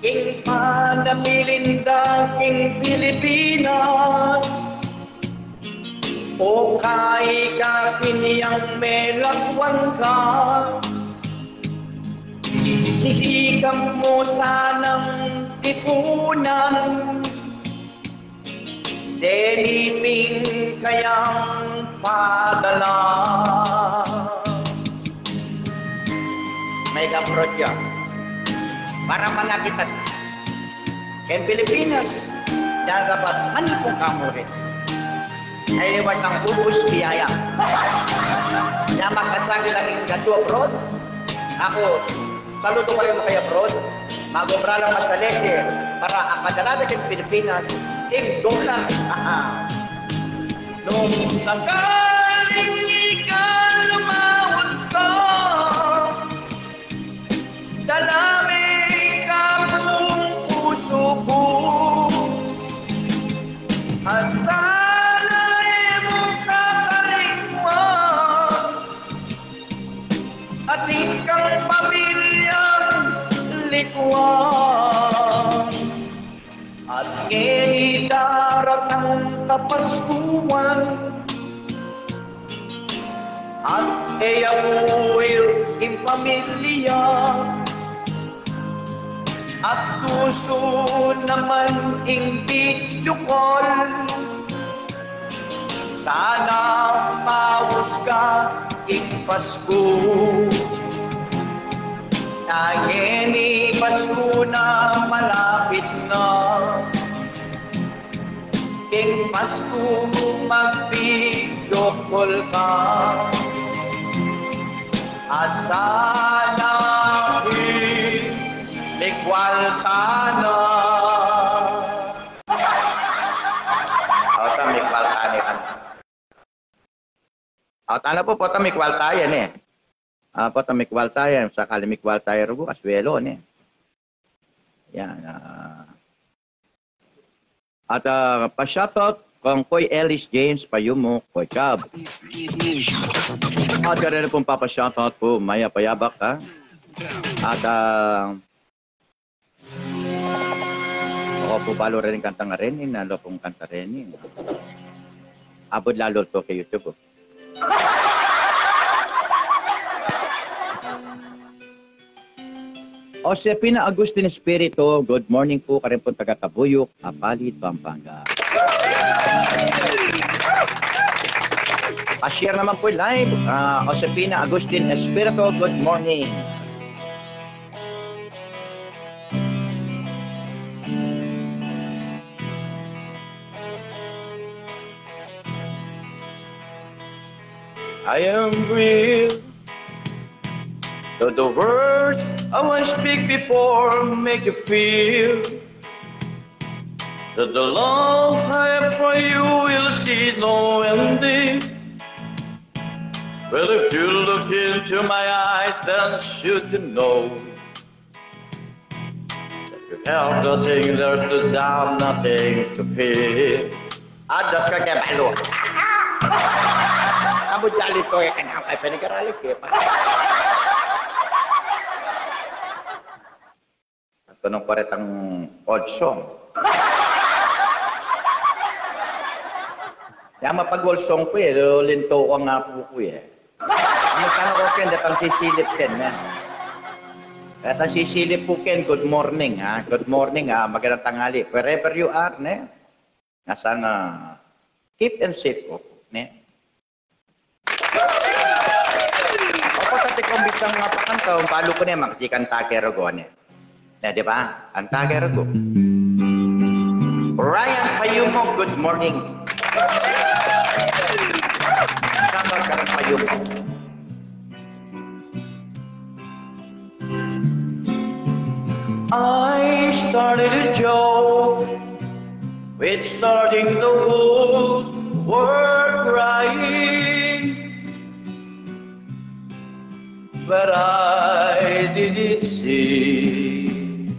King panamilinda king Pilipinas, o kai ka pin yang melakwan ka, sikap mu sanang tipunan. Deni pin kayang padala. May ka-abroad ya. Para manakit at ken Pilipinas, darapat manipun ka mu rin. Ay, liwat ng ubus biyaya. Na makasagil ang ikatu abroad. Aku, saludo kayu makaya abroad. Mag-obra lang masalese para apadala da king Pilipinas ing dolar. Nung sakaling ika lumaut ka, dala me ika king pusu ku. Asala e mu kakaringwan, atin kang pamilyang likwan. At ngeni daratang Kapaskuhan, at e ya mu ing pamilya, at tusu naman ing video call. Sana maus ka ing Pasku. Na ngeni Pasku na, malapit na. King Pasku mag-video call ka. At sana mikwal sana. Ota, mikwal tane kan. Ota na pu, pota mikwal taya ne. Ah, pota mikwal taya, sakali mikwal taya rugu, kasuelo ne. Yan, ah. At, ah, pa-shoutout kang Koy Ellis James Payumuk, Koy Cab. At karela pung papa-shoutout pu, Maya Payabak, ha? At, ah, Oku pu, balu reni ing kantang reni, na lupung kanta reni. Abud lalu tu ke YouTube, o. Josefina Agustin Espiritu, good morning pu, karin pung taga Tabuyuc, Apalit, Pampanga. Pa-share naman pu live, ah, Josefina Agustin Espiritu, good morning. I am real. Though the words I once speak before make you feel that the love I have for you will see no ending. Well, if you look into my eyes, then should you know that you have nothing, there's no doubt, nothing to fear. Adas ka ke balu. Abu jali to e, kanya kay penigarali ke pa. At kunung paretang old song. Ya mapag-old song ku e, linto ku nga pu ku e. Ano sana ko ken, datang sisilip ken, ne? Datang sisilip ku ken, good morning, ha? Good morning, ha? Magandang tanghali. Wherever you are, ne? Nga sana keep and safe ko, ne? Opo, tati kong bisang mapakanta, balu ku ne, makikanta ke rugu ne. Na, di ba? Kanta ke rugu. Ryan Payumo, good morning. Summer ka ng Payumo. Started a joke, which starting the whole world crying. But I didn't see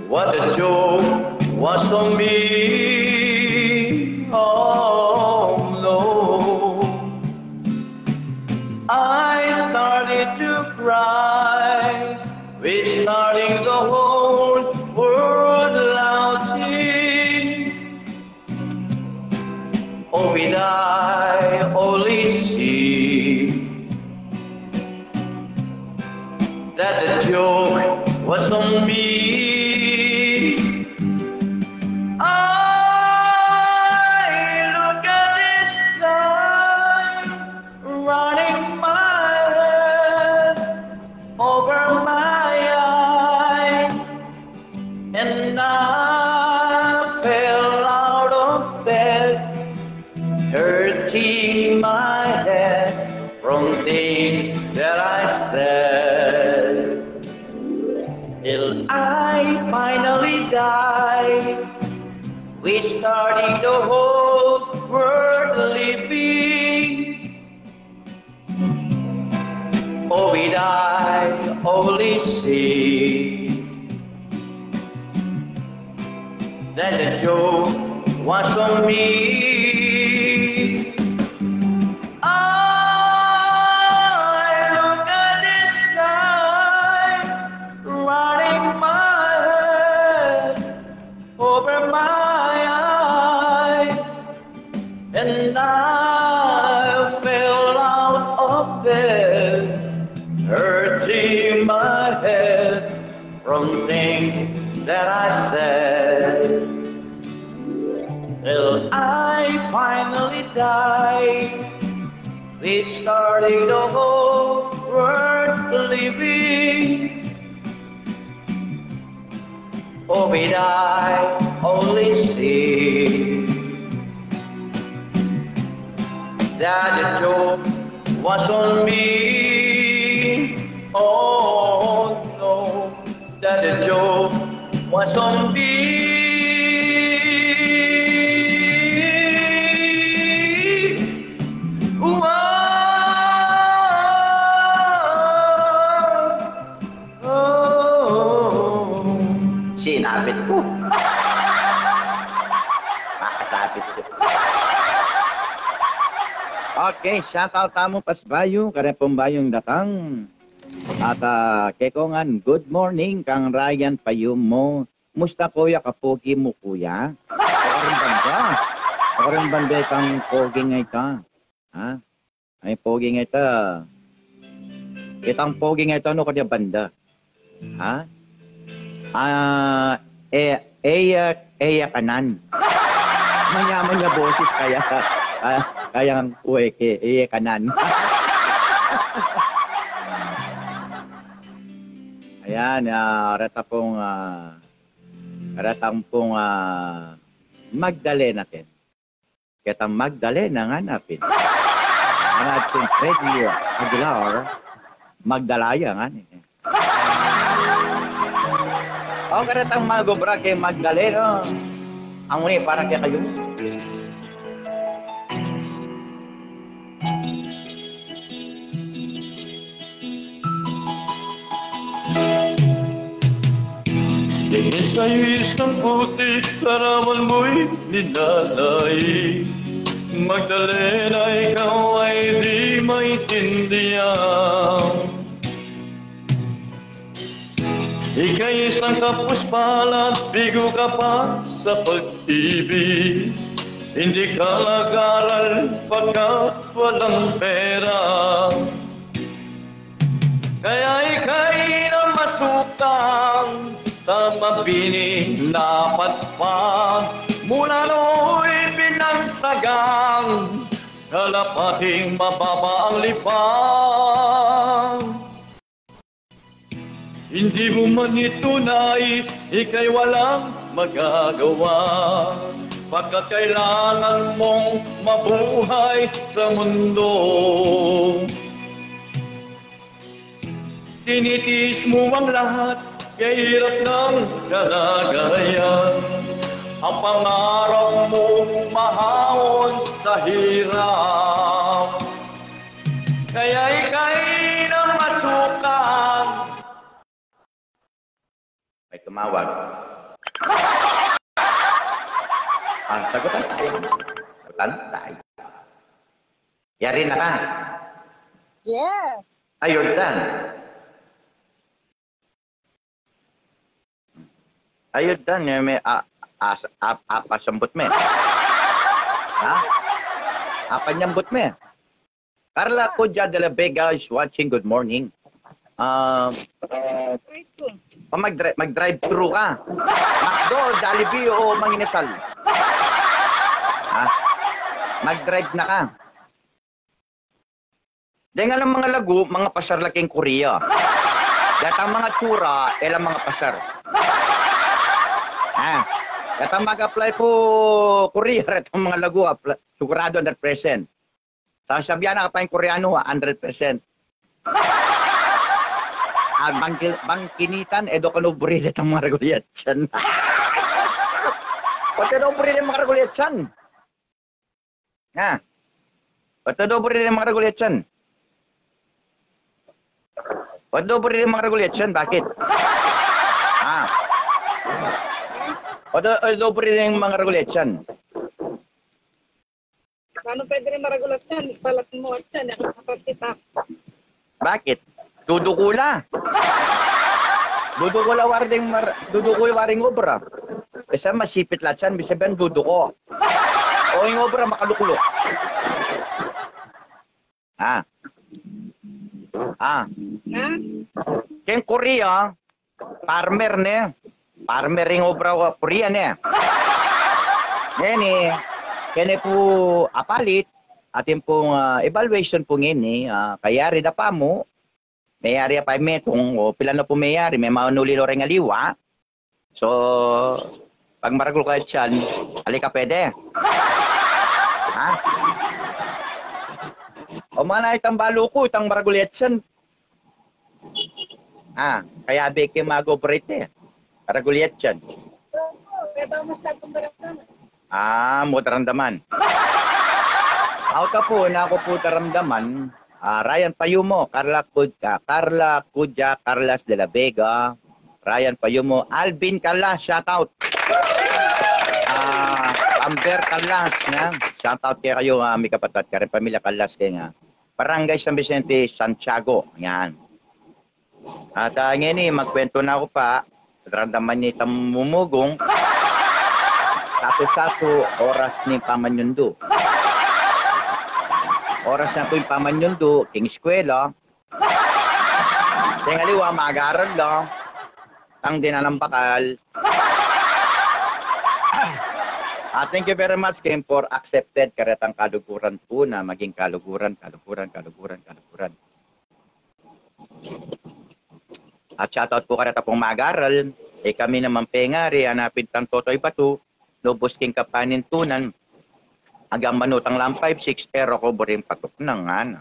what the joke was on me. Oh no. I started to cry, which starting the whole world loudly. Oh, did I only see that the joke was on me. I look at the sky, running my head over my eyes, and I fell out of bed, hurting my head from things that I said. Till I finally die, which starting the whole world living. Oh, did I only see that the joke was on me. I look at the sky, running my head over my eyes, and I fell out of bed, hurting my head from things that I said. Till I finally die, which starting the whole world living. Oh, did I only see that the joke was on me. Oh no, that the joke was on me. Wow. Oh, sinapit ku. Makasapit ku. Okay, shout out tamu pa sa bayu, kareng pung bayung datang. At, ah, keko ngan, good morning kang Ryan Payumo. Musta, kuya? Kapogi mu, kuya. Kareng banda. Kareng banda itang pogi nga ita. Ha? Ay, pogi nga ita. Itang pogi nga ita, no, kanya banda. Ha? Ah, e, e, e, e kanan. Manyaman ya boses kaya, ah, kaya ang uweke, e kanan. Ayan, ah, reta pung, ah, reta pung, ah, Magdalena ken. Ketang Magdalena ngana pin. Ang ating Freddy Aguilar, Magdalaya ngana. O, karetang mag-obra keng Magdalena. Ang uni para kekayu. Ding isang puti, larawan mo'y ninanay. Magdalena, ikaw ay di maintindihan. Ika'y isang kapos palad, bigo ka pa sa pag-ibig. Hindi ka nag-aral pagkat walang pera. Kaya ika'y namasukan sa mabini na patpat. Mula no'y binagsakan, kalapating mababa ang lipad. Hindi mo man ito nais, ika'y walang magagawa. Pagkat kailangan mong mabuhay sa mundo. Tinitiis mo ang lahat, Kaya hirap ng dalaga yan. Ang pangarap mo, mahaon sa hirap. Kaya ika'y namasukan. May tumawag. Ah, sagutan tayo. Sagutan tayo. Yari na ka. Yes. Ayun, Dan. Ayun, Dan. May, may, a, a, a, apasambut me. Ha? Apanyambut me. Carla Cuja de la Vega is watching. Good morning. Um, pa mag-dri-, mag-drive-thru ka. McDo, Jollibee o Mang Inasal? Ha? Mag-drive na ka. Deng alang mga lagu, mga pasar la king Korea. Datang mga tsura, e la mga pasar. Ha? Datang mag-apply pu Korea, datang mga lagu, apply, sigurado hundred percent. Sasabian na ka pa ing Koreano, a, hundred percent. A, bang ki-, bang kinitan, e do kanu buri detang maragul a yatsan. Pati do buri detang maragul a yatsan. Ha? Pati do buri detang maragul a yatsan. Pati do buri detang maragul a yatsan, bakit? Ha? Pati do buri detang maragul a yatsan. Paano pwede rin maragul a yatsan? Balat mu a yatsan, nakakapagkita. Bakit? Duduku la. Duduku la waring mar-, duduku la waring obra. Kasi masipit la yatsan, ibig sabihin duduku. O ing obra makalukluk. Ah. Ah. Na? King Korea, farmer ne. Farmer ing obra Korea ne. Ngeni, kene pu apalit, atin pung, ah, evaluation pu ngeni, ah, kayari da pamu, meyari a pa metung, o pilan na pu meyari, me manuli lo reng aliwa. So, pag maragul ka yatsan, ali ka pwede. Ha? O mana itang balu ku, itang maragul a yatsan. Ha? Kaya beke mag-operate e. Maragul a yatsan. Ah, mu daramdaman. Aku ta pu, na ku pu daramdaman. Ah, Ryan Payumo, Carla Cud-, ah, Carla Cuja, Carlas de la Vega, Ryan Payumo, Alvin Carlas, shout out. Ah, Amber Carlas, na? Shout out kekayu, ah, mikapatad, kareng pamilya Carlas keng, ah, Barangay San Vicente, Santiago. Yan. At, ah, ngeni, magkwento na ku pa, daramdaman ne itang mumugung, satu-satu, oras ning pamanyundu. Oras na pu ing pamanyundu, king eskwela, deng aliwa, mag-aral la, tang dinan nang bakal. Ah, thank you very much, Ken, for accepted karetang kaluguran pu na maging kaluguran, kaluguran, kaluguran, kaluguran. At shoutout pu kareta pung mag-aral, e kami naman pengari, hanapin tang Totoy Batu, lubus king kapanintunan, agang manutang lang five six, pero ku buring patuknangan.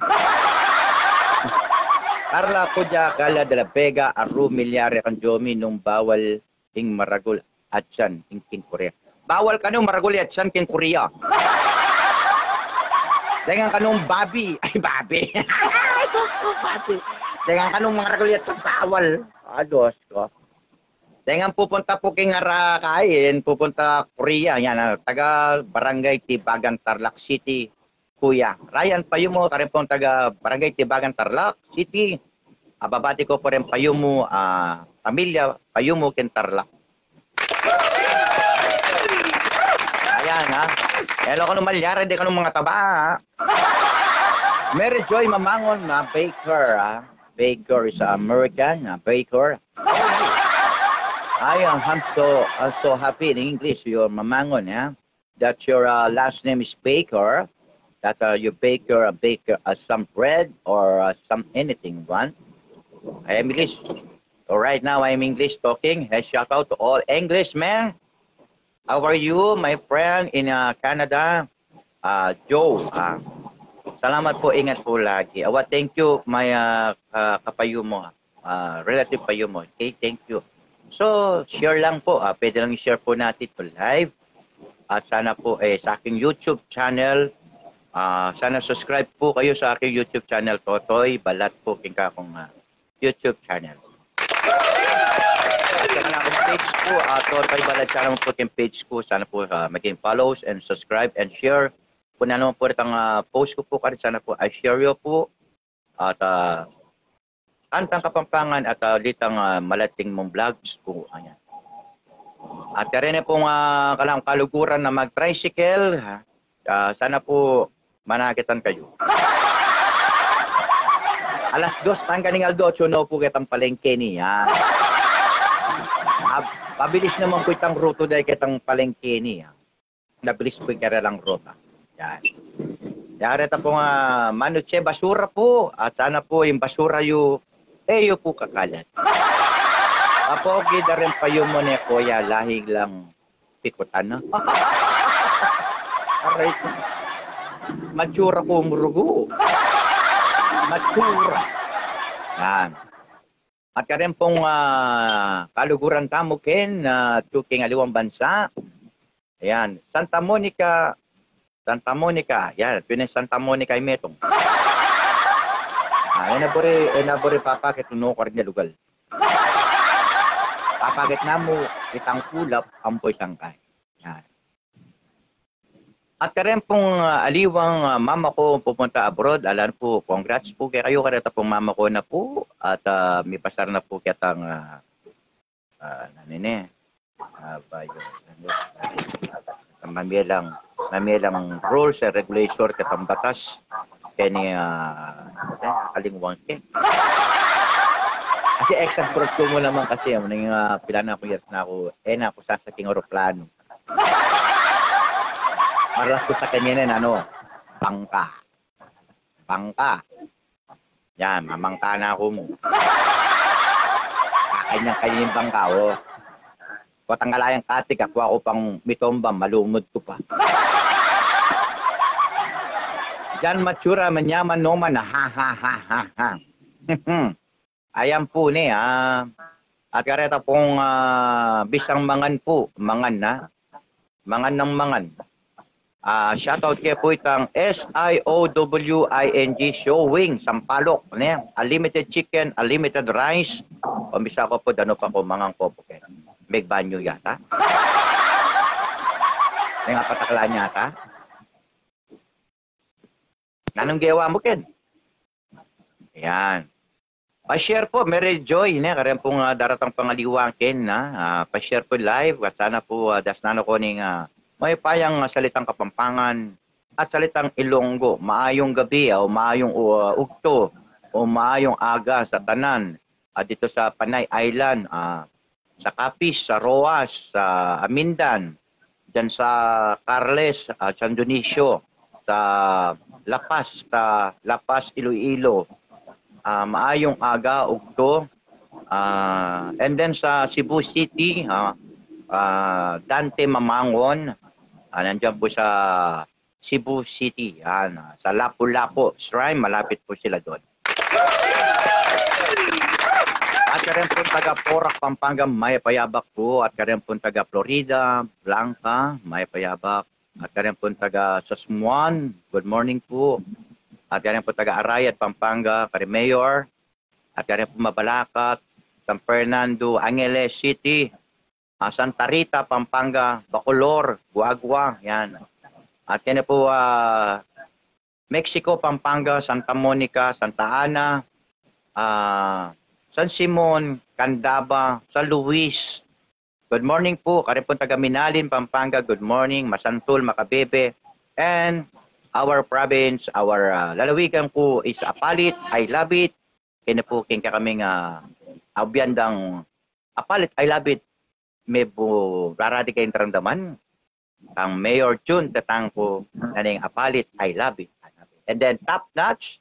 Carla Cuja, Carla de la Vega, Aru Milyare kang Jomi, nung bawal ing maragul a yatsan ing king Korea. Bawal kanu maragul a yatsan king Korea. Dengan kanung babi. Ay, babi. Babi. Dengan kanung maragul a yatsan, bawal. Ah, Diyos ko. Dengan pupunta pu king ara kain, pupunta Korea, yan, ah, taga Barangay Tibagan, Tarlac City. Kuya Ryan Payumo, kareng pung taga Barangay Tibagan, Tarlac City. Ababati ku pu reng Payumo, ah, pamilya Payumo king Tarlac. Ayan, ha. Hello, kanu malyari, de kanu mangataba, ha. Mary Joy Mamangon, na baker, ha. Baker is American, na baker. I am, I'm so, I'm so happy in English, you're Mamangon, ha. That your, uh, last name is Baker, that, uh, you bake your, uh, bake, uh, some bread or, uh, some anything, one. I am English. So right now, I am English talking. Hey, shout out to all Englishmen. How are you, my friend in, uh, Canada? Uh, Joe, uh, salamat po, ingat po lagi. Awa, thank you, my, uh, uh, kapayumo, uh, relative Payumo. Okay, thank you. So, share lang po. Ah, pwede lang i-share po natin ito live. At sana po, eh, sa aking YouTube channel, ah, sana subscribe po kayo sa aking YouTube channel, Totoy Balat po, king kakong, ah, YouTube channel. At saka na akong page po, ah, Totoy Balat channel po king page ko. Sana po, ah, maging follows and subscribe and share. Kung ano po itang, ah, post ko po, karin sana po, i-share yo po. At, ah, Kantang Kapampangan at, ah, litang, ah, malating mong vlogs po. Ayan. At karene pong, ah, kalang kaluguran na mag-tricycle, ha? Ah, sana po manakitan kayo. Alas dos tangganing aldo, tsuno po kitang palengke niya. Ah, pabilis naman po itang ruto dahil kitang palengke niya. Nabilis po yung kanilang ruta. Yan. Yari ta po nga, manuche basura po. At sana po yung basura yu, eh, yu po kakalat. Apo, gida rin pa yung mo ne, kuya, lahig lang pikutan na. Aray ko. Matsura ko murugo. Matsura. Yan. At karen pong, ah, kaluguran tamu ken, ah, tuking aliwang bansa. Ayan, Santa Monica, Santa Monica. Yan, pinin Santa Monica yung metong. Ah, yan na buri, yan na buri papakit, tuno ko rin yung lugal. Papakit namu, itang kulap, ampoy sangkay. Yan. At karen pong, ah, aliwang, ah, mama ko pupunta abroad, alan po, congrats po kay kayo, kareta pong mama ko na po, at, ah, mipasar na po ketang, ah, ah, nanini, ah, bayo, ano, mamilang, mamilang rules and regulation ketang batas, keni, ah, eh, kalingwang ke. Kasi ex abroad ko mu naman kasi, ano, yung, ah, pila na akong years na ako, eh, na ako sasaking aeroplano. Maralas ko sa kanya na, ano, bangka. Bangka. Yan, mamangka na ako mu. Kakanyang kanyang bangka, oh. Kotang alayang katik, ako, ako pang mitomba, malumod ko pa. Diyan matsura, manyaman, no man, ha, ha, ha, ha, ha. Ayan po ni, ah. At kareta pong, ah, bisang mangan po, mangan na. Mangan ng mangan. Ah, shoutout kaya po itang S I O W I N G Showing, Sampaloc, ne? A limited chicken, a limited rice. Pambisa ko po, dano pa ko, mangan ko po, ken. Megbanyo yata. May nga patakla niya ata. Nanong gewa mo, ken? Yan. Pa-share po, Mary Joy, ne, karen pong, ah, daratang pangaliwang ken, ah, ah, pa-share po live, at sana po, ah, das nano ko ning, ah, mayupayang, ah, salitang Kapampangan at salitang Ilonggo. Maayong gabi, ah, o maayong, ah, ugto, o maayong aga sa tanan, ah, dito sa Panay Island, ah, sa Capiz, sa Roxas, sa Amindan, diyan sa Carles, ah, San Dionisio, sa La Paz, sa La Paz, Iloilo. Ah, maayong aga, ugto. Ah, and then sa Cebu City, ah, ah, Dante Mamangon, ah, nandiyan po sa Cebu City, yan, ah, sa Lapu-Lapu Shrine, malapit po sila doon. At karen pong taga Porac, Pampanga, mayap a yabak po. At karen pong taga Florida Blanca, mayap a yabak. At karen pong taga Sosmuan, good morning po. At karen pong taga Arayat, Pampanga, karen Mayor. At karen pong Mabalacat, San Fernando, Angeles City, ah, Santa Rita, Pampanga, Bacolor, Guagua, yan. At karen po, ah, Mexico, Pampanga, Santa Monica, Santa Ana, ah, San Simon, Candaba, San Luis. Good morning po. Karen pong taga Minalin, Pampanga, good morning. Masantul, Macabebe. And our province, our, ah, lalawigan po is Apalit, I love it. Kaya po, king kakaming, ah, abiandang Apalit, I love it. May bu-, rarati kayong taramdaman. Kang Mayor Jun Tatangco, na ning Apalit, I love it. And then top notch,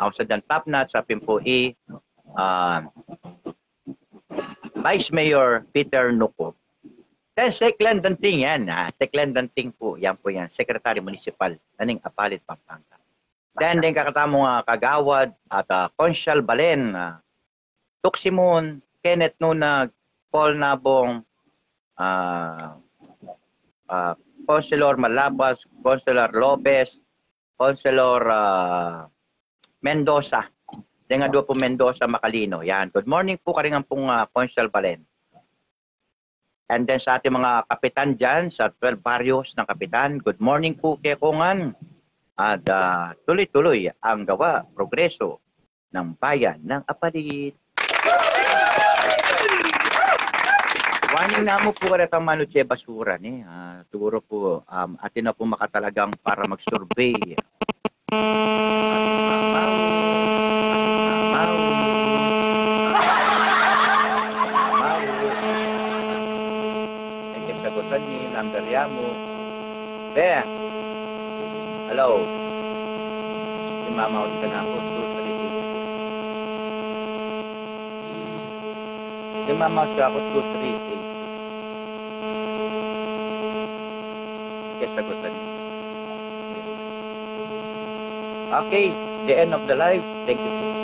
ang sa dyan top notch, sa pin po i, ah, Vice Mayor Peter Nuco. Then Seclan Danting yan, ah, Seclan Danting po, yan po yan, Secretary Municipal, na ning Apalit, Pampanga. Then, then kakatamu nga kagawad at, ah, Consial Balen, ah, Tuximon, Kenneth Nunag, Paul Nabong, ah, ah, Councilor Malapas, Councilor Lopez, Councilor, ah, Mendoza. Deng aduang pu Mendoza Macalino. Yan. Good morning pu karing ampong, ah, Councilor Balen. And then sa ating mga kapitan dyan, sa twelve barrios ng kapitan, good morning pu kekongan. At, ah, tuloy-tuloy ang gawa, progreso ng bayan ng Apalit. Warning namu pu karetang manuche basura ni, ah, siguro pu, um, atin na pu makatalagang para mag-survey. Mamaw. Mamaw. Mamaw. Ing kasagutan ni, number ya mu. Be. Hello. Ing mamaw, sa na ku, two three eight. Ing mamaw, sa ku, two three eight. Ing kasagutan ni. Okay, the end of the live. Thank you.